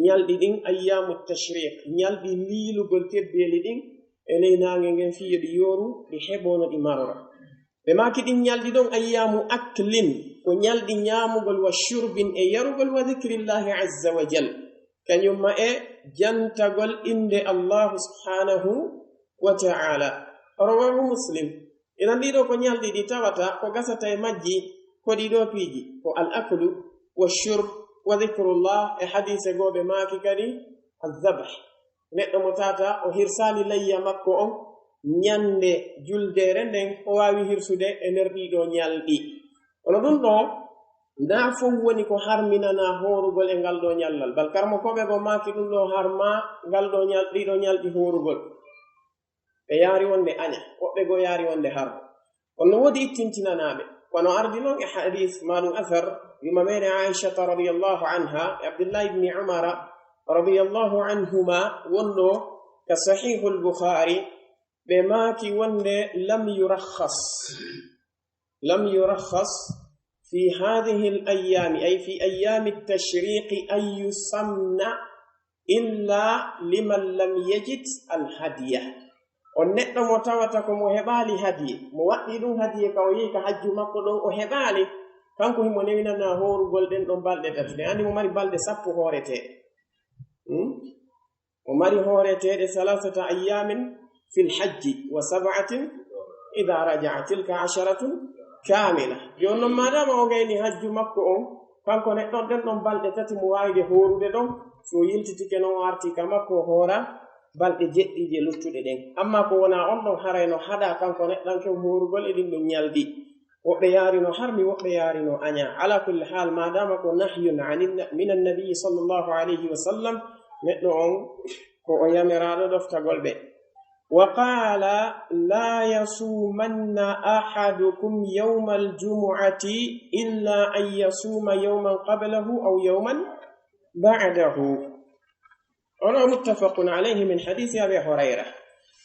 ñalɗi ɗin ayyamu tashriq, ñalɗi liilugol tebbeeli ɗin e ley naange ngen, fii yo ɗi yooru, ɗi heɓoo no ɗi marora. Ɓe maaki ɗin ñalɗi ɗon ayyamu aklin, ko ñalɗi ñaamugol wa shurbin e yarugol wa dhikrillahi azza wa jal, kañum ma e jantagol innde Allahu subhanahu wa ta'ala. Rawahu Muslim. Inan ɗiɗo ko ñalɗi ɗi tawata ko gasata e majji ko ɗiɗo piiji, ko al aklu wa shurb wa dhikrullah, e hadiise goo ɓe maaki kadi al dhabh. Neɗɗo mo tawata o hirsaali layya makko on ñande juldeere nden, o waawi hirsude e nder ɗiɗo ñalɗi. Kono ɗum ɗo, naa fow woni ko harminanaa hoorugol e ngal ɗo ñallal. Bal karmo koɓe goo maaki ɗum ɗo harma ngal ɗo ñal-, ɗiɗo ñalɗi hoorugol. Ɓe yaari wonde aña, woɓɓe goo yaari wonde harma. Kono no woodi ittintinanaaɓe. Kono ardi non e hadiis, maa ɗum asar, yumma meɗen Aishata radiyallahu anha, e Abdullahi ibni Umara radiyallahu anhuma, wonno ka Sahihul Bukhari, ɓe maaki wonde lam yurakhas. لم يرخص في هذه الأيام، أي في أيام التشريق، أن يسمن إلا لمن لم يجد الهدي. On neɗɗo mo tawata ko mo heɓaali hadiye, mo waɗɗii ɗum hadiye ka o yehi ka hajju makko ɗon o heɓaali, kanko himo newinanaa hoorugol ɗen ɗon balɗe tati. Ɗen anndi mo mari balɗe sappo hooreteeɗe. Hmm? O mari hooreteeɗe ثلاثة أيام في الحج وسبعة إذا رجع تلك عشرة كاملة. Jooni non, maadaama o gayni hajju makko on, kanko neɗɗo ɗen ɗon balɗe tati mo waawde hoorude ɗon, so o yiltitike non o arti ka makko o hoora balɗe jeɗɗi je luttuɗe ɗen. Amma ko wonaa on ɗon haray no haɗaa kanko neɗɗanke on hoorugol e ɗin ɗon ñalɗi. Woɓɓe yaarino harmi, woɓɓe yaarino aña. Ala kulli haal, maadaama ko nahyun anin-, minan nabiyyi sallallahu alayhi wa sallam, neɗɗo on ko o yamiraaɗo ɗoftagol ɓe. وقال: لا يصومن أحدكم يوم الجمعة إلا أن يصوم يوما قبله أو يوما بعده. Ono muttafaqun alayhi min hadiisi Abi Hurayra.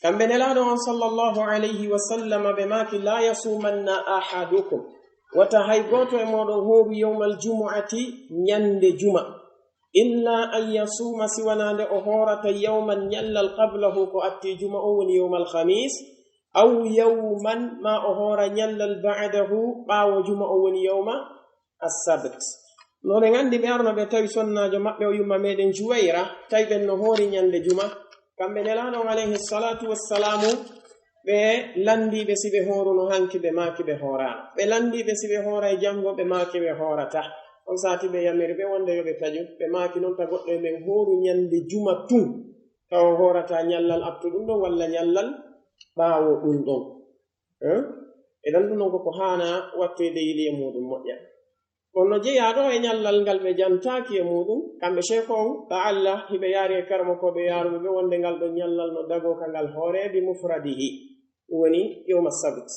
Kamɓe Nelaaɗo on sallallahu alayhi wa sallam ɓe maaki, لا يصومن أحدكم. Wata hay gooto e mooɗon hooru yawmal jumu'ati, ñande juma. إلا أن يصوم, si wanaa nde o hoorata, yawman, ñallal, qablahu, ko atti juma on, woni yawmal khamiis, aw yawman, maa o hoora ñallal, ba'dahu, ɓaawo juma on, woni yawma as-sabt. No ɗen anndi ɓe arno ɓe tawi sonnaajo maɓɓe o yumma meɗen Juwayra, tawi ɓen no hoori ñande juma. Kamɓe Nelaaɗo on alayhi salatu wassalaamu, ɓe lanndiiɓe si ɓe hooruno hanki, ɓe maaki ɓe hooraano. Ɓe lanndiiɓe si ɓe hooray janngo, ɓe maaki ɓe hoorata. On saati ɓe yamiri ɓe wonde yo ɓe taƴu, ɓe maaki non ta goɗɗo e men hooru ñande juma tun, tawa hoorata ñallal attu ɗum ɗon walla ñallal ɓaawo ɗum ɗon. Eh? Idan ɗun non ko ko haana wattoyde yili e muuɗun moƴƴa. Kono no jeyaa ɗoo e ñallal ngal ɓe jantaaki e muuɗun, kamɓe sheekh on, la'alla hiɓe yaari e karamokooɓe yaaruɓe ɓe wonde ngal ɗoo ñallal no dagoo ka ngal hoore bi mufradihi, ɗun woni yawma sabt.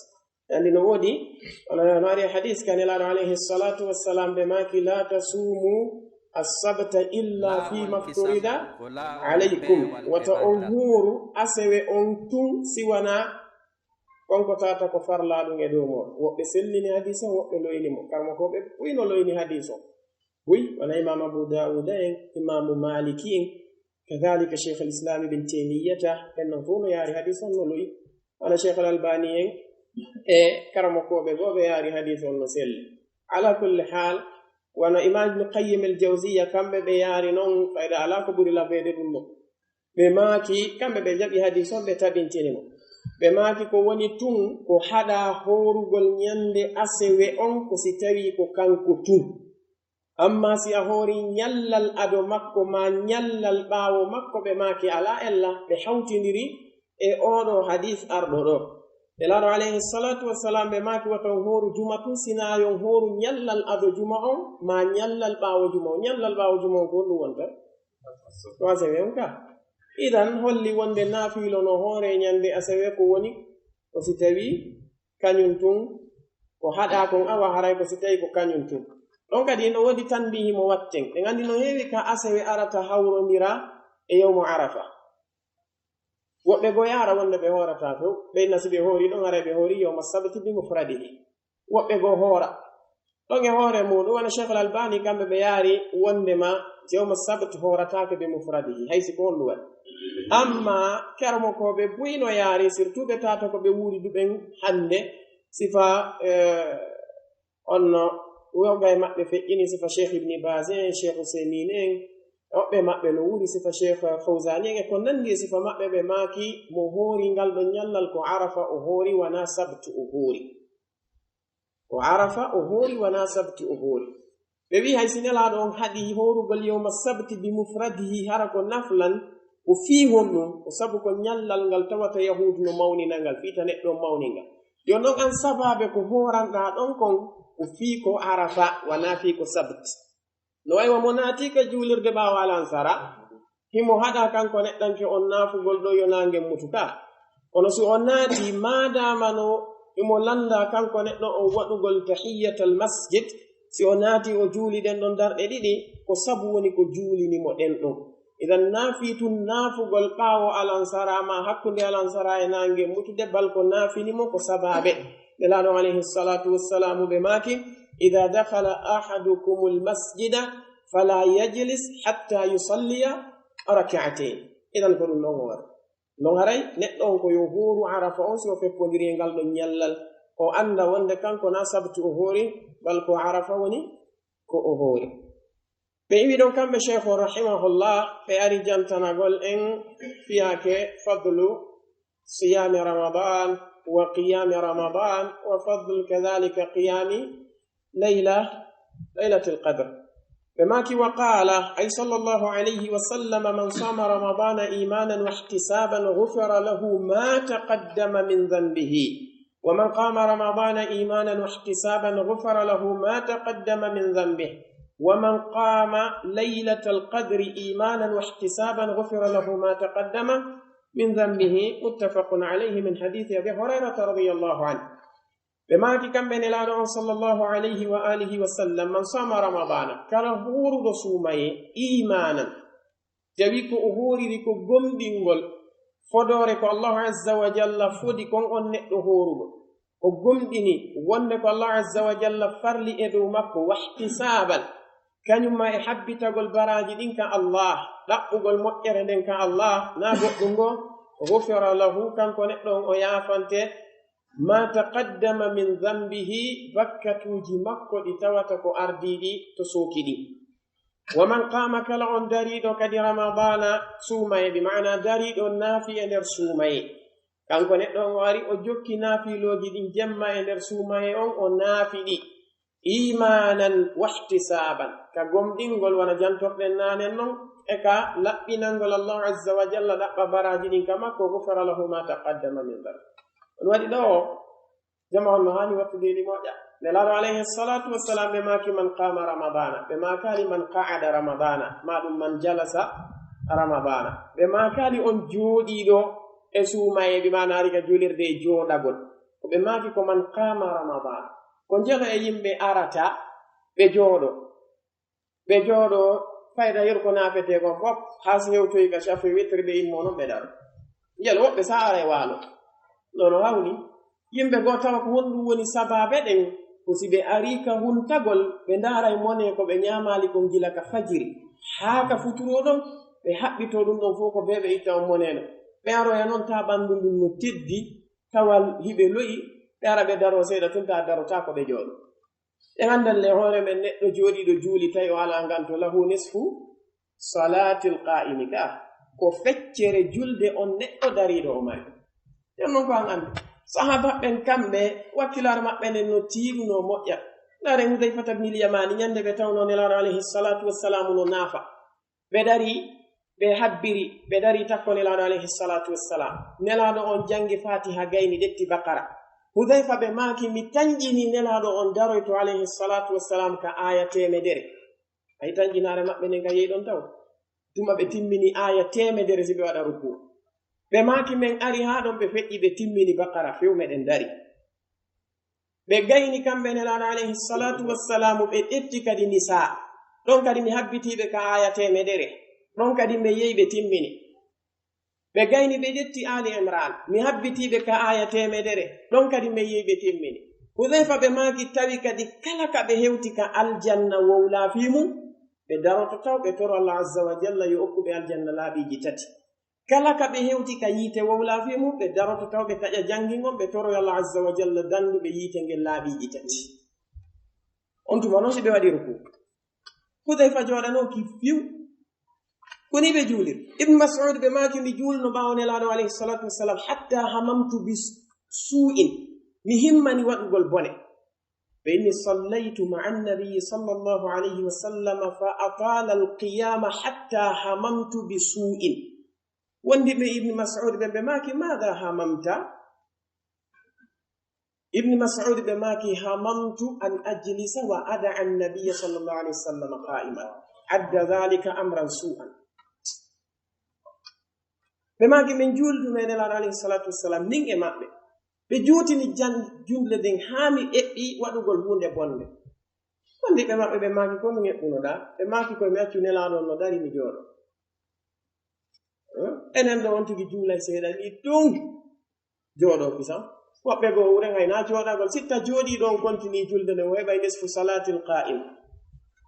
Anndi no woodi, wano no ari e hadiis ka Nelaaɗo alayhi salatu wassalam ɓe maaki, "La tasumu as-sabta illa fi mafturida alaykum." Wata on hooru asewe on tun si wanaa kon ko tawata ko farlaa ɗun e dow mon. Woɓɓe sellini hadiis on, woɓɓe lo'ini mo. Karamokooɓe buy no lo'ini hadiis on. Buy, wano Imaam Abu Daawuda en, Imaamu Maaliki en, kadaalika Shaykhul Islaam Ibn Taymiyyata, ɓen non fow no yaari hadiis on no lo'i. Wano Shaykhul Albaani en e karamokooɓe goo ɓe yaari hadiis on no selli. Alaa kulli haal, wano Imaam Ibn Qayyim al-Jawziyya, kamɓe ɓe yaari non, fayda alaa ko ɓuri labeede ɗun non. Ɓe maaki, kamɓe ɓe jaɓi hadiis on, ɓe tabintini mo. Ɓe maaki ko woni tun, ko haɗaa hoorugol ñande asewe on, ko si tawii ko kanko tun. Ammaa si a hoori ñallal ado makko, maa ñallal ɓaawo makko, ɓe maaki alaa ella, ɓe hawtindiri e oo ɗoo hadiis arɗo ɗoo. Nelaaɗo alayhi salatu wassalam, ɓe maaki wata on hooru juma tun, sinaa yo on hooru ñallal ado juma on, maa ñallal ɓaawo juma on. Ñallal ɓaawo juma on ko honɗun wonta? Ko asewe on ka. Idan holli wonde naafiilo no hoore ñande asewe ko woni, ko si tawii kañun tun ko haɗaa kon, awa haray ko si tawii ko kañun tun. Ɗon kadi no woodi tanbihi mo watten. Ɗen anndi no heewi ka asewe arata hawrondira e yawmu Arafa. Woɓɓe goo yaara wonde ɓe hoorataa few, ɓe inna si ɓe hoori ɗon, haray ɓe hoori yawma sabti bi mufradihi. Woɓɓe goo hoora ɗon e hoore muuɗun, wano Shaykhul Albaani, kamɓe ɓe yaari wondema yawma sabt hoorataake bi mufradihi, hay si ko honɗun waɗi. Ammaa karamokooɓe buy no yaari, surtout ɓe tata ko ɓe wuuri du ɓen hannde, sifa, eh, on no woɓɓe e maɓɓe feƴƴini sifa Sheikh Ibn Baz en, Sheikh Usaymin en, woɓɓe e maɓɓe no wuuri sifa Sheikh Fawzani en, e ko nanndi e sifa maɓɓe, ɓe maaki mo hoori ngal ɗon ñallal ko Arafa o hoori, wanaa sabtu o hoori. Ko Arafa o hoori, wanaa sabti o hoori. Ɓe wi'i hay si Nelaaɗo on haɗi hoorugol yawma sabti bi mufradihi, hara ko naflan, ko fii honɗun? Ko sabu ko ñallal ngal tawata Yahuudu no mawnina ngal, fii ta neɗɗo on mawni ngal. Yo non an sabaabe ko hooranɗaa ɗon kon, ko fii ko Arafa, wanaa fii ko sabti. No way wa mo naati ka juulirde ɓaawo alansara, himo haɗa kanko neɗɗanke on naafugol ɗo yo naange mutu ka. Kono si o naati, maadaama no himo landa kanko neɗɗo on waɗugol tahiyyatal masjid, si o naati o juuli ɗen ɗon darɗe ɗiɗi, ko sabu woni ko juulini mo ɗen ɗon. Idan naafi tun naafugol ɓaawo alansara maa hakkunde alansara e naange mutude, bal ko naafini mo ko sabaabe. Nelaaɗo alayhi salatu wassalamu ɓe maaki, "Idha dakhala ahadukumul masjida fala yajlis hatta yusalliya rak'atayn." Idan ko ɗun ɗon o waɗi. Non haray neɗɗo on ko yo hooru Arafa on si o feppondiri e ngal ɗon ñallal, o annda wonde kanko na sabti o hoori, bal ko Arafa woni ko o hoori. Ɓe iwi ɗon kamɓe Sheikh o rahimahullah, ɓe ari jantanagol en fiyaake fadlu siyami Ramadan wa qiyami Ramadan wa fadlu kadhalika qiyami layla, laylatil qadr. Ɓe maaki, wa qala, ay sallallahu alayhi wa sallam, man sama Ramadana imanan wa ihtisaban ghufira lahu ma taqaddama min dhanbihi. ومن قام رمضان إيمانا واحتسابا غفر له ما تقدم من ذنبه. ومن قام ليلة القدر إيمانا واحتسابا غفر له ما تقدم من ذنبه. متفق عليه من حديث أبي هريرة رضي الله عنه. Ɓe maaki kamɓe Nelaaɗo on sallallahu alayhi wa alihi wa sallam, man sama Ramadana, kala hooruɗo suumayee, iimaanan, tawi ko o hooriri ko gomɗingol fodoore ko Allahu Azza wa Jalla fodi kon on neɗɗo hooruɗo. O gomɗini wonde ko Allahu Azza wa Jalla farli e dow makko, wahtisaaban, kañum ma e habbitagol baraaji ɗin ka Allah, ɗaɓɓugol moƴƴere nden ka Allah, na goɗɗum goo, ghufira lahu, kanko neɗɗo on o yaafante, ma taqaddama min dhanbihi, bakkatuuji makko ɗi tawata ko ardii ɗi to sooki ɗin. Wa man qaama, kala on dariiɗo kadi Ramadaana suumayee, bi maana dariiɗo naafi e nder suumayee. Kanko neɗɗo on o ari o jokki naafilooji ɗin jemma e nder suumayee on, o naafi ɗi. Iimaanan wahtisaaban, ka gomɗingol wano jantorɗen naanen non, e ka laɓɓinangol Allahu Azza wa Jalla ɗaɓɓa baraaji ɗin ka makko, ghufira lahu ma taqaddama min dhanbi. On waɗi ɗoo, Jama on no haani wattude e ɗi moƴƴa. Nelaaɗo alayhi salatu wassalam ɓe maaki, "Man qama Ramadana." Ɓe maakaali, "Man qa'ada Ramadana," maa ɗum, "Man jalasa Ramadana." Ɓe maakaali, "On jooɗiiɗo e suumaye," bi maana ari ka juulirde e jooɗagol. Ko ɓe maaki ko, "Man qama Ramadana." Ko njelo e yimɓe arata, ɓe jooɗo. Ɓe jooɗo, fayda yeru ko naafetee kon fof, haa si hewtoyi ka shafi witri, ɓe immoo non ɓe daro. Njelo woɓɓe sa'ara e waalo. Nono hawni. Yimɓe goo tawa ko honɗum woni sabaabe ɗen? Ko si ɓe arii ka huntagol, ɓe ndaaray mone ko ɓe ñaamaali kon gila ka fajiri haa ka futuro ɗon, ɓe haɓɓitoo ɗum ɗon fof ko bee ɓe itta on mone ɗon. Ɓe aroya non taa ɓanndu ndun no teddi, tawa hiɓe lo'i, ɓe ara ɓe daroo seeɗa tun taa darotaako ɓe jooɗo. En anndan le hoore men neɗɗo jooɗiiɗo juuli tawi o alaa nganto, lahu nisfu salaatil qaa'imi ka, ko feccere julde on neɗɗo dariiɗo o mari. Jon non ko an anndi. Sahaaba ɓen kamɓe, wakkilaare maɓɓe nden no tiiɗunoo moƴƴa. Ndaaren Hudayfata bnil Yamaani, ñande ɓe tawnoo Nelaaɗo alayhi salaatu wassalaamu no naafa. Ɓe darii, ɓe habbiri, ɓe darii takko Nelaaɗo alayhi salaatu wassalaam. Nelaaɗo on janngi Faatiha, gayni, ƴetti Baqara. Hudayfa ɓe maaki, "Mi tanƴinii Nelaaɗo on daroyto alayhi salaatu wassalaam ka aaya teemedere." Ay, tanƴinaare maɓɓe nden ka yehi ɗon taw. Tuma ɓe timmini aaya teemedere si ɓe waɗa rukuu. Ɓe maaki, "Men ari haa ɗon, ɓe feƴƴi, ɓe timmini Baqara, few meɗen dari." Ɓe gayni kamɓe Nelaaɗo alayhi salaatu wassalaamu, ɓe ƴetti kadi Nisaa. Ɗon kadi mi habbitii ɓe ka aaya teemedere. Ɗon kadi mi yehi ɓe timmini. Ɓe gayni ɓe ƴetti Aali Imraan. Mi habbitii ɓe ka aaya teemedere. Ɗon kadi mi yehi ɓe timmini. Hudayfa ɓe maaki tawi kadi kala ka ɓe hewti ka aljanna wowlaa fii mun, ɓe daroto taw ɓe toro Allah azza wa jalla yo okku ɓe aljanna laaɓiiji tati. Kala ka ɓe hewti ka yiite wowlaa fii mun, ɓe daroto taw ɓe taƴa janngi ngon, ɓe toroya Allah azza wa jalla dannduɓe yiite ngen laaɓiiji tati. On tuma non si ɓe waɗi rukuu, Hudayfa jooɗanoo ki fiw. Ko nii ɓe juuliri. Ibn Mas'ud ɓe maaki, "Mi juulno ɓaawo Nelaaɗo alayhi salaatu wassalam, hatta hamamtu bi suu'in." Mi himmani waɗugol bone. Ɓe inni, "Sallaytu ma'a nabiyyi sallallahu alayhi wa sallam fa atala al-qiyama hatta hamamtu bi suu'in." Wondi ɓe Ibn Mas'ud ɓen ɓe maaki, "Maada hamamta?" Ibn Mas'ud ɓe maaki, "Hamamtu an ajlisa wa ada'a an-nabiyya sallallahu alayhi wa sallam qa'iman. Adda dhalika amran su'an." Ɓe maaki, "Min juulduno e Nelaaɗo alayhi salatu wassalam, min e maɓɓe. Ɓe juutini jan-, julde nden haa mi eɓɓi waɗugol huunde bonde." Wondi ɓe maɓɓe ɓe maaki, "Ko no ŋeɓɓunoɗaa?" Ɓe maaki, "Ko mi accu Nelaaɗo on no dari mi jooɗo." Eh? Enen ɗo on tigi juulay seeɗa ni ɗum. Jooɗoo kisan. Woɓɓe goo wuren hay naa jooɗagol. Sitta jooɗiiɗo on kontinii julde nden, o heɓay nisfu salaatil qaa'im.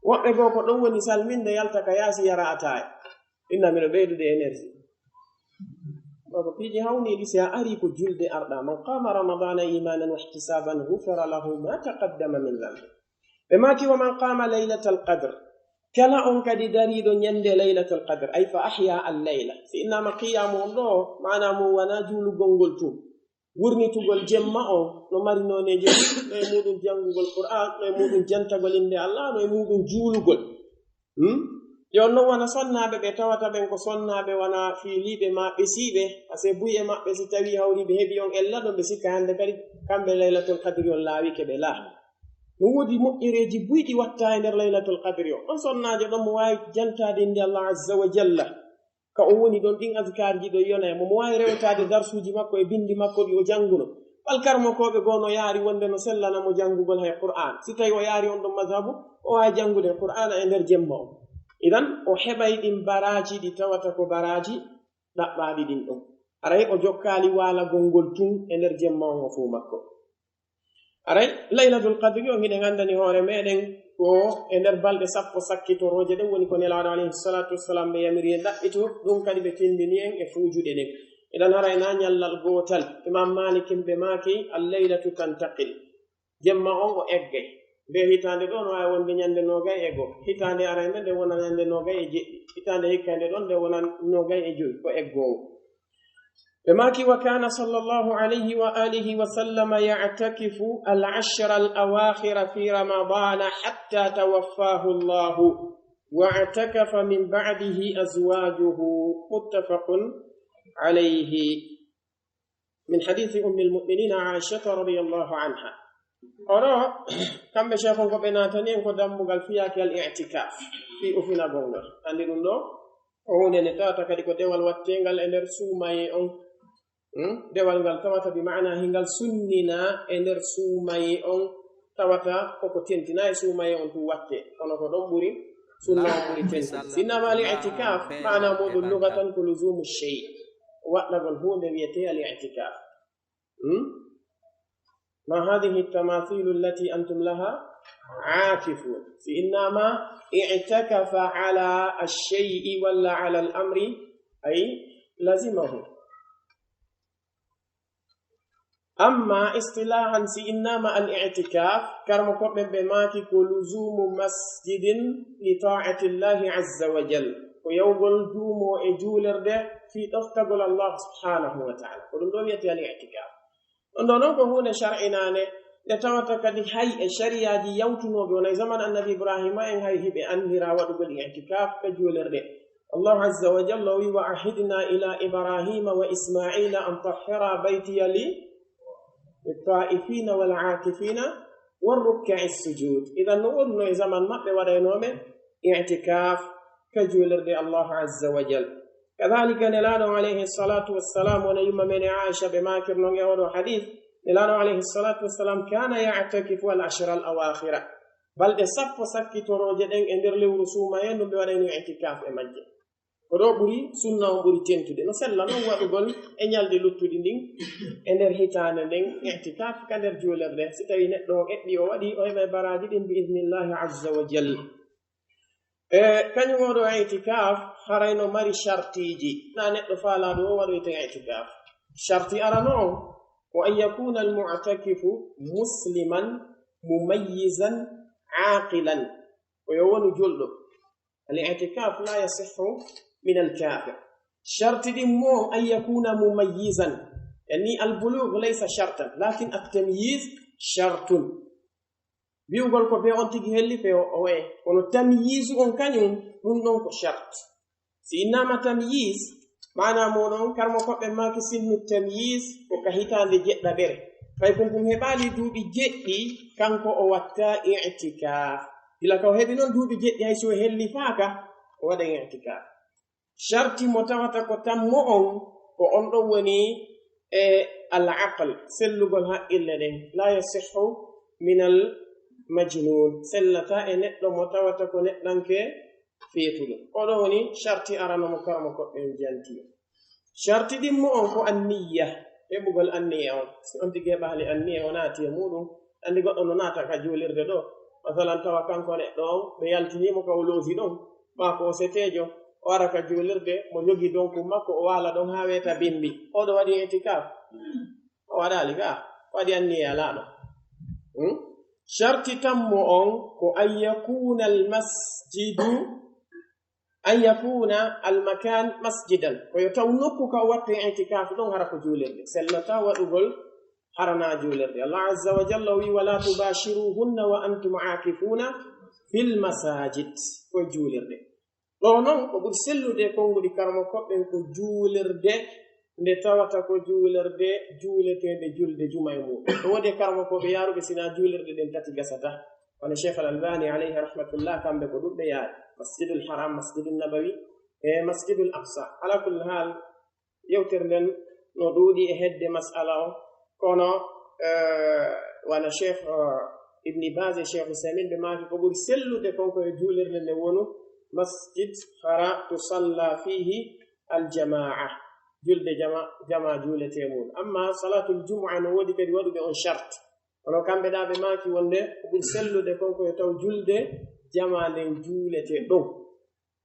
Woɓɓe goo ko ɗon woni salminde, yalta ka yaasi, yara ataaya. Inna miɗo ɓeydude énergie. Ɗoo ko piiji hawniiɗi, si a arii ko julde arɗaa. "Man qaama ramadaana iimaanan wa ihtisaaban ghufira lahu ma taqaddama min dhanbi." Ɓe maaki, "Wa man qaama laylatal qadr." Kala on kadi dariiɗo ñande laylatal qadr, ay fa ahya al layla. Si innaama qiyaamu on ɗoo, maanaa mun wanaa juulugol ngol tun. Wurnitugol jemma on no mari nooneeji ɗiɗi, no e muuɗum janngugol Qur'aan, no e muuɗum jantagol innde Allah, no e muuɗum juulugol. Hmm? Yo non wona sonnaaɓe ɓe tawata ɓen ko sonnaaɓe wona fiiliiɓe maa ɓesiiɓe, parce que buy e maɓɓe si tawii hawrii ɓe heɓii on ella ɗon, ɓe sikka hannde kadi kamɓe laylatul qadri on laawike ɓe laa. No woodi moƴƴereeji buy ɗi watta e nder laylatul qadri on. On sonnaajo ɗon mo waawi jantaade innde Allah azza wa jalla. Ka o woni ɗon, ɗin azkaarji ɗo yona e mo. Mo waawi rewtaade darsuuji makko e binndi makko ɗi o jannguno. Ɓay karmokooɓe goo no yaari wonde no sellana mo janngugol hay Qur'aan. Si tawii o yaari on ɗon mazhabu, o waawi janngude Qur'aana e nder jemma on. Idan, o heɓay ɗin baraaji ɗi tawata ko baraaji ɗaɓɓaaɗi ɗin ɗon. Haray o jokkaali waalagol ngol tun e nder jemma on o fuu makko. Aray, Laylatul Qadri on hiɗen anndani hoore meɗen ko e nder balɗe sappo sakkitorooje ɗen woni ko Nelaaɗo alayhi salaatu wassalaam ɓe yamiri en ɗaɓɓito, ɗum kadi ɓe tinndini en e fuujuɗe ɗen. Idan haray na ñallal gootal. Imaam Maalik en ɓe maaki, "Al-laylatu tantaqil." Jemma on o eggay. Nde hitaande ɗoo no waawi wonde ñande noogay e goo. Hitaande arande nde wona ñande noogay e jeɗɗi. Hitaande hikka nde ɗon nde wona noogay e jowi. Ko eggoowo. Ɓe maaki, "Wa kana sallallahu alayhi wa alihi wa sallama ya'takifu al-ashra al-awakhira fi Ramadana hatta tawaffahu Allahu, wa i'takafa min ba'dihi azwajuhu." Muttafaqun alayhi. من حديث أم المؤمنين عائشة رضي الله عنها. Kono kamɓe Sheikhun ko ɓe naatani en ko dambugal fiyaaki al i'tikaf, fii ufinagol ngol. Anndi ɗum ɗoo, ko huunde nde tawata kadi ko dewal watteengal e nder suumayee on. Hmm? Dewal ngal tawata bi maana hingal sunninaa e nder suumayee on, tawata koko tentinaa e suumayee on tun wattee. Kono ko ɗon ɓuri, sunna on ɓuri tentude. Si innama al i'tikaf, maana muuɗum lugatan ko luzumu shey. Waɗɗagol huunde wiyetee al i'tikaf. Hmm? ما هذه التماثيل التي أنتم لها عاكفون. Si innama i'takafa ala ash-shay'i walla ala al-amri, ay lazimahu. Amma istilahan, si innama al-i'tikaf, karamokooɓe ɓen ɓe maaki ko luzumu masjidin li ta'atillahi azza wa jal. Ko yawgol duumo e juulirde fii ɗoftagol Allah subhanahu wa ta'ala. Ko ɗum ɗoo wiyetee al-i'tikaf. On ɗoo non ko huunde shar'inaande, nde tawata kadi hay e shariyaaji yawtunooɓe, wona e zaman Annabi Ibraahiima en, hay hiɓe anndiraa waɗugol i'tikaaf ka juulirɗe. Allahu azza wa jalla o wi'i, "Wa ahidna ila Ibraahiima wa Ismaa'iila an tahhira baytiya li, lit-taa'ifiina wal-aakifiina war-rukka'i sujuud." Idan no wonno e zaman maɓɓe waɗaynooɓe i'tikaaf ka juulirde Allahu azza wa jal. Kadhalika Nelaaɗo alayhi salatu wassalam, wona yumma men Aisha ɓe maakir non e oɗo hadith, Nelaaɗo alayhi salatu wassalam kana ya'takifu al ashra al awakhira. Balɗe sappo sakkitorooje ɗen e nder lewru suumayee, ɗum ɓe waɗayno i'tikaaf e majje. Ko ɗoo ɓuri sunna on ɓuri tentude. No sella non waɗugol e ñalɗi luttuɗi ɗin e nder hitaande nden i'tikaaf ka nder juulirde. Si tawi neɗɗo on eɓɓi o waɗi, o heɓay baraaji ɗin bi idnillahi azza wa jalla. E kañum oo ɗoo i'tikaaf, haray no mari shartiiji. Na neɗɗo faalaaɗo o waɗoyta i'tikaaf. Sharti arano on, ko an yakuna al-mu'takifu musliman mumayyizan aqilan. Ko yo wonu julɗo. Al-i'tikaaf la yasihhu min al-kafir. Sharti ɗin mo an yakuna mumayyizan. Yani al-bulugh laysa shartan, lakin at-tamyiz shartun. Wi'ugol ko bee on tigi helli, fe o, o wa'e. Kono tamyiizu on kañum, ɗum ɗon ko shart. Si innama tamyiiz, maana muuɗum, karmo koɓɓe maaki sinnu tamyiiz ko ka hitaande jeɗɗaɓere. Fay kon kon heɓaali duuɓi jeɗɗi, kanko o watta i'tikaaf. Gila ka o heɓi non duuɓi jeɗɗi, hay si o hellifaaka, o waɗa i'tikaaf. Sharti mo tawata ko tammo on, ko on ɗon woni e al-aql, sellugol haqqille ɗen. La yasihhu min al-majnun, sellata e neɗɗo mo tawata ko neɗɗanke feetuɗo. O ɗon woni sharti arano mo karmo koɓɓe en janti. Sharti ɗimmo on ko an-niyya, heɓugol anniya on. Si on tigi heɓaali anniya, o naati e muuɗum, anndi goɗɗo no naata ka juulirde ɗoo. Masalan, tawa kanko neɗɗo on, ɓe yaltinii mo ka o loosi ɗon, maa ko o seteejo, o ara ka juulirde, mo jogi donku makko, o waala ɗon haa weeta bimbi. Oo ɗoo waɗi i'tikaaf? O waɗaali ka, o waɗi anniya e Nelaaɗo. Hmm? Sharti tammo on ko an yakuna al-masjidu, an yakuna al-makan masjidan. Ko yo taw nokku ka o watta i'tikaaf ɗon hara ko juulirde. Sellata waɗugol hara na juulirde. Allah azza wa jalla o wi'i, "Wala tubashiruhunna wa antum aakifuna fil masajid." Ko juulirde. Ɗoo non, ko ɓuri sellude e konguɗi karmo koɓɓen ko juulirde nde tawata ko juulirde juuleteende julde juma e muuɗum. No woodi e karmo koɓe yaaruɓe sinaa juulirɗe ɗen tati gasata. Wano Sheikh Al-Albani alayhi rahmatullah, kamɓe ko ɗuɗɓe yaari. Masjidul Haram, Masjidul Nabawi, e Masjidul Aqsa. Ala kulli haal, yewtere nden no ɗuuɗi e hedde mas'ala o, kono, eh, wano Sheikh, eh, Ibni Baz e Sheikh Usaymin ɓe maaki ko ɓuri sellude kon ko e juulirde nde wonu masjid hara tusalla fihi al-jamaa, julde jama, jama juuletee mun. Amma salatul jumu'a no woodi kadi waɗuɓe on shart. Kono kamɓe ɗaa ɓe maaki wonde ko ɓuri sellude kon ko e taw julde jama nden juuletee ɗon.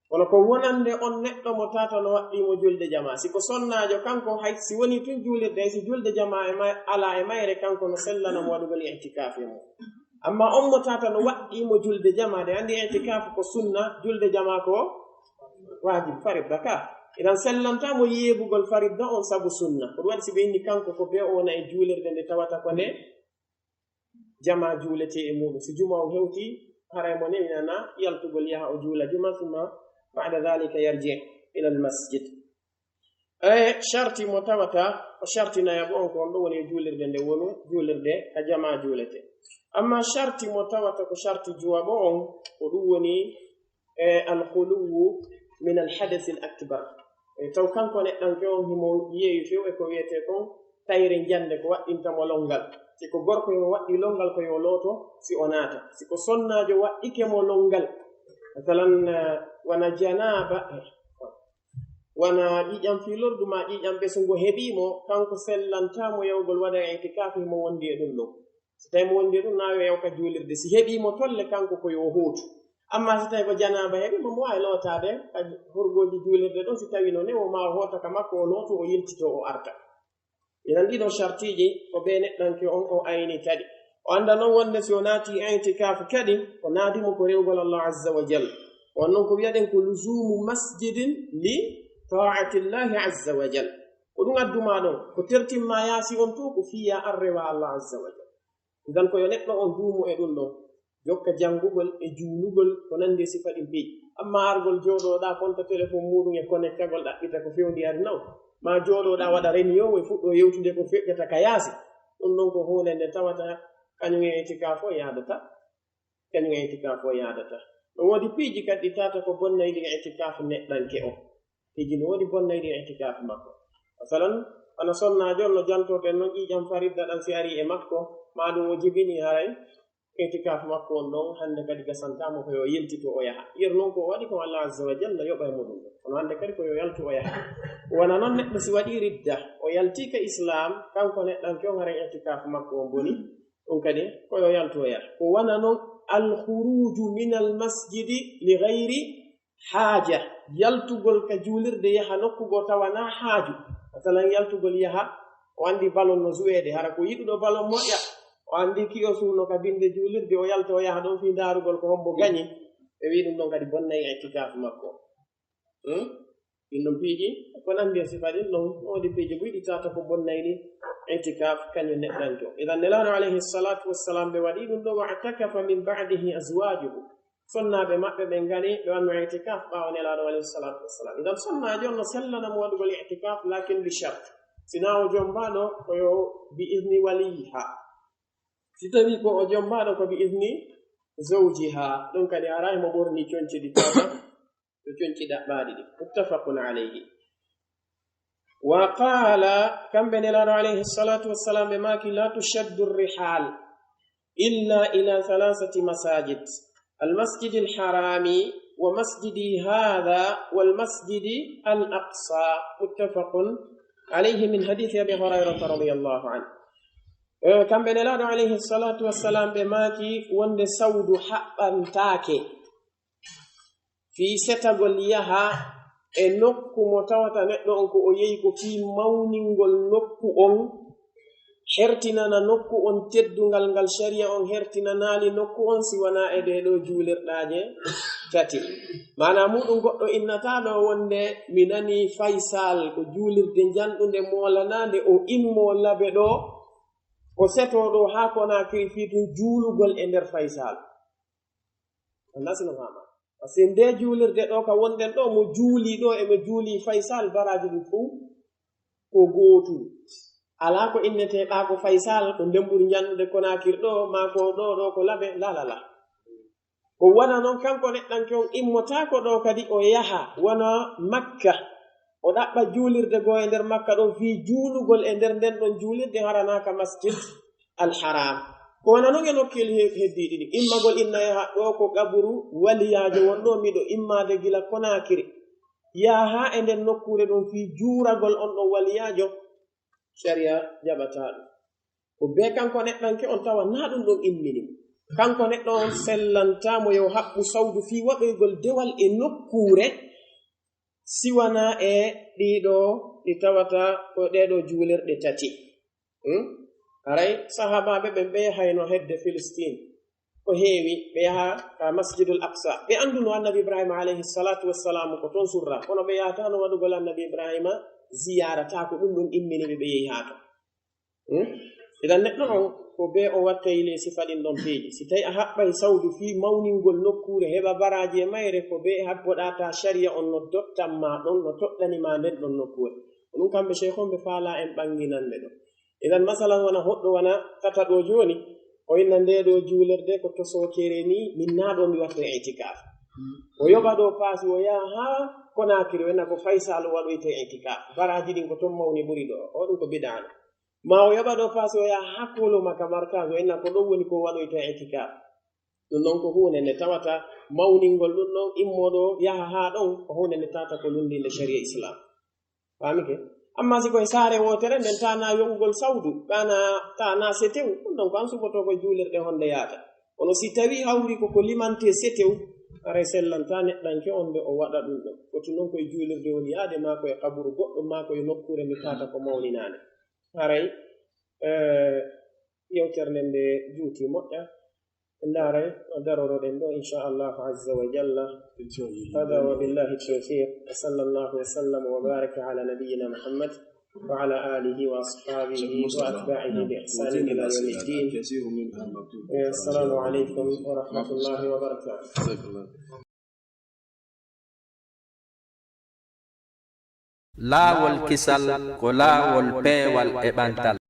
Kono ko wonande on neɗɗo mo tata no waɗɗii mo julde jama. Si ko sonnaajo kanko, hay si wonii tun juulirde, hay si julde jama e ma-, alaa e mayre, kanko no sellana mo waɗugol i'tikaaf e mun. Amma on mo tata no waɗɗii mo julde jama, ɗen anndi i'tikaaf ko sunna, julde jama ko waajib, faridda ka. Idan sellanta mo yeebugol faridda on sabu sunna. Ko ɗum waɗi si ɓe inni kanko ko bee o wona e juulirde nde tawata ko nde jama juuletee e muuɗum. Si juma on hewtii, haray mo newinana yaltugol yaha o juula juma, summa ba'da dhalika yarji' ila al-masjid. E sharti mo tawata o sharti nayaɓo on, ko on ɗum woni e juulirde nde wonu juulirde ka jamaa juulete. Amma sharti mo tawata ko sharti juwaɓo on, ko ɗum woni e alkhuluwu min alhadasil akbar. E taw kanko neɗɗanke on himo yeewi few e ko wiyetee kon tayre njande ko waɗɗinta mo longal. Si ko gorko himo waɗɗi longal ko yo looto si o naata. Si ko sonnaajo waɗɗike mo longal, masalan, eh, wona janaaba, eh, wona ƴiiƴam fii lordu maa ƴiiƴam ɓesungo heɓii mo, kanko sellantaa mo yawgol waɗa itikaafu himo wondi e ɗum ɗon. Si tawii mo wondi e ɗum, naa yo yaw ka juulirde. Si heɓii mo tolle, kanko ko yo hootu. Amma si tawii ko janaaba heɓii mo, mo waawi lootaade ka hurgooji juulirde ɗon, si tawii no newo maa o hoota ka makko, o lootu, o yiltitoo, o arta. Inan ɗiɗo shartiiji ko ɓe neɗɗanke on o ayni kadi. O annda non wonde si o naati itikaafu kadi, ko naadi mo ko rewgol Allah azza wa jal. On non ko wi'aɗen ko luzumu masjidin li ta'atillahi azza wa jal. Ko ɗum addu maa ɗon, ko tertin maa yaasi on to, ko fii yaa an rewa Allah azza wa jal. Idan ko yo neɗɗo on duumu e ɗum ɗon, jokka janngugol e juulugol ko nanndi e sifa ɗin piiji. Amma argol jooɗoɗaa fonta telefon muuɗum e konektagol ɗaɓɓita ko fewndi ari non, maa jooɗoɗaa waɗa reniyon e fuɗɗo yewtude ko feƴƴata ka yaasi. Ɗum ɗon ko huunde nde tawata kañum e itikaafu o yaadata. Kañum e itikaafu o yaadata. No woodi piiji kadi ɗi tawata ko bonnayɗi itikaafu neɗɗanke on. Piiji no woodi bonnayɗi itikaafu makko. Masalan, wano sonnaajo on no jantorɗen non ƴiiƴam faridda ɗan si arii e makko, maa ɗum o jibinii haray itikaafu makko on ɗon hannde kadi gasantaa mo ko yo yiltito o yaha. Yeru non ko o waɗi kon Allah azza wa jalla yoɓay mo ɗum ɗon. Kono hannde kadi ko yo yaltu o yaha. Wona non neɗɗo si waɗii ridda, o yaltii ka Islaam, kanko neɗɗanke on haray itikaafu makko on bonii. Ɗum kadi ko yo yaltu o yaha. Ko wona non alkhuruuju min almasjidi li ghayri haaja, yaltugol ka juulirde yaha nokku goo tawa naa haaju. Masalan, yaltugol yaha, o anndi balon no suweede, hara ko yiɗuɗo balon moƴƴa, o anndi kiyosu no ka binde juulirde, o yalta o yaha ɗon fii ndaarugol ko hombo gañi, ɓe wi'i ɗum ɗon kadi bonnay itikaafu makko. Hmm? Ɗin ɗon piiji, ko nanndi e sifa ɗin ɗon, no woodi piiji buy ɗi tawata ko bonnayɗi itikaafu kañum neɗɗanke on. Idan Nelaaɗo alayhi salatu wassalam ɓe waɗi ɗum ɗo, wa atakafa min ba'dihi azwajuhu. Sonnaaɓe maɓɓe ɓen ngari ɓe wanno itikaf ɓaawo Nelaaɗo alayhi salatu wassalam. Idan sonnaajo on no sellana mo waɗugol itikaf, lakin bi shart. Si naa o jombaaɗo ko yo bi izni waliyiha. Si tawii ko o jombaaɗo ko bi izni zawjiha, ɗum kadi haray mo ɓorni conci ɗi tawata, ko conci ɗaɓɓaaɗi ɗi. Muttafaqun alayhi. Wa qala, kamɓe Nelaaɗo alayhi salatu wassalam ɓe maaki, la tushaddu rihal illa ila thalathati masajid, al masjid al harami wa masjidi hadha wal masjid al aqsa. Muttafaqun alayhi, min hadithi Abi Hurayrata radiyallahu anhu. Eh, kamɓe Nelaaɗo alayhi salatu wassalam ɓe maaki wonde sawdu haɓɓantaake fii setagol yaha e nokku mo tawata neɗɗo on ko o yehi ko fii mawningol nokku on, hertinana nokku on teddungal ngal shari'a on hertinanaali nokku on si wanaa e ɗee ɗoo juulirɗaaje tati. Maanaa muuɗum goɗɗo innataa ɗoo wonde mi nanii Faysal ko juulirde njanɗunde moolanaande o immoo Labe ɗoo, o setoo ɗoo haa Konaakiri fii tun juulugol e nder Faysal. Anndaa si no faamaa. Parce que ndee juulirde ɗoo ka wonɗen ɗoo, mo juulii ɗoo e mo juulii Faysal, baraaji ɗin fow ko gootun. Alaa ko innetee ɓaa ko Faysal, ko nden ɓuri njanɗude Konaakiri ɗoo, maa ko ɗoo, ɗoo ko Labe, la, la, la. Ko wona non kanko neɗɗanke on immotaako ɗoo kadi o yaha wona Makka, o ɗaɓɓa juulirde goo e nder Makka ɗon fii juulugol e nder nden ɗon juulirde haranaaka Masjid al Haram. Ko wona non e nokkeeli he-, heddiiɗi ɗin. Immagol inna yaha ɗoo ko qaburu waliyaajo won ɗoo, miɗo immaade gila Konaakiri. Yaha haa e nden nokkuure ɗon fii juuragol on ɗon waliyaajo, sharia jaɓataa ɗum. Ko bee kanko neɗɗanke on tawa naa ɗum ɗon immini mo. Kanko neɗɗo on sellantaa mo yo haɓɓu sawdu fii waɗoygol dewal e nokkuure si wanaa e ɗiɗo ɗi tawata ko ɗee ɗoo juulirɗe tati. Hmm? Haray sahaabaaɓe ɓen ɓe yahayno hedde Filistin. Ko heewi, ɓe yaha ka Masjidul Aqsa. Ɓe annduno Annabi Ibrahima alayhi salatu wassalam ko ton surra. Kono ɓe yahataano waɗugol Annabi Ibrahima ziyaara, taa ko ɗum ɗum immini ɓe, ɓe yehi haa ton. Hmm? Idan neɗɗo on, ko bee o wattay le sifa ɗin ɗon piiji. Si tawi a haɓɓay sawdu fii mawningol nokkuure, heɓa baraaji e mayre, ko bee habboɗaa taa sharia on no dottan ma ɗon, no toɗɗani ma nden ɗon nokkuure. Ko ɗum kamɓe sheikh on ɓe faalaa en ɓannginande ɗo. Idan masalan wona hoɗɗo wona tata ɗo jooni, o inna nde ɗo juulirde ko to Sookere ni, min na ɗo mi watta itikaf. O yoɓa ɗo paasi o yaha haa Konakiri, o inna ko Faysal o waɗoyta itikaf. Baraaji ɗin ko ton mawni ɓuri ɗo, o ɗum ko bid'ano. Ma o yoɓa ɗo paasi o yaha haa Koloma ka Markaz, o inna ko ɗon woni ko waɗoyta itikaf. Ɗum ɗon ko huunde nde tawata mawningol ɗum ɗon immo ɗo yaha haa ɗon, ko huunde nde tawata ko lunndinde sharia Islam. Faamike? Amma si ko e saare wootere nden, taana yoɓugol sawdu, taana, taana setew, ɗum ɗon ko an suɓotoo ko e juulirɗe honde yaata. Kono si tawii hawri ko ko limantee setew, haray sellantaa neɗɗanke on nde o waɗa ɗum ɗon. Foti non ko e juulirde woni yaade, maa ko e qaburu goɗɗo, maa ko e nokkuure nde tawata ko mawninaande. Haray, eh, yewtere nden nde juuti moƴƴa. En ndaaray no daroroɗen ɗo, insha Allahu azza wa jalla. Hada wa billahi tawfiq. Wa sallallahu wa sallam wa baraka ala nabiyyina Muhammad wa ala alihi wa ashabihi wa atba'ihi bi ihsanin ila yawmiddin. Eh, assalamu alaikum wa rahmatullahi wa barakatuh. Laawol kisal ko laawol peewal e ɓantal.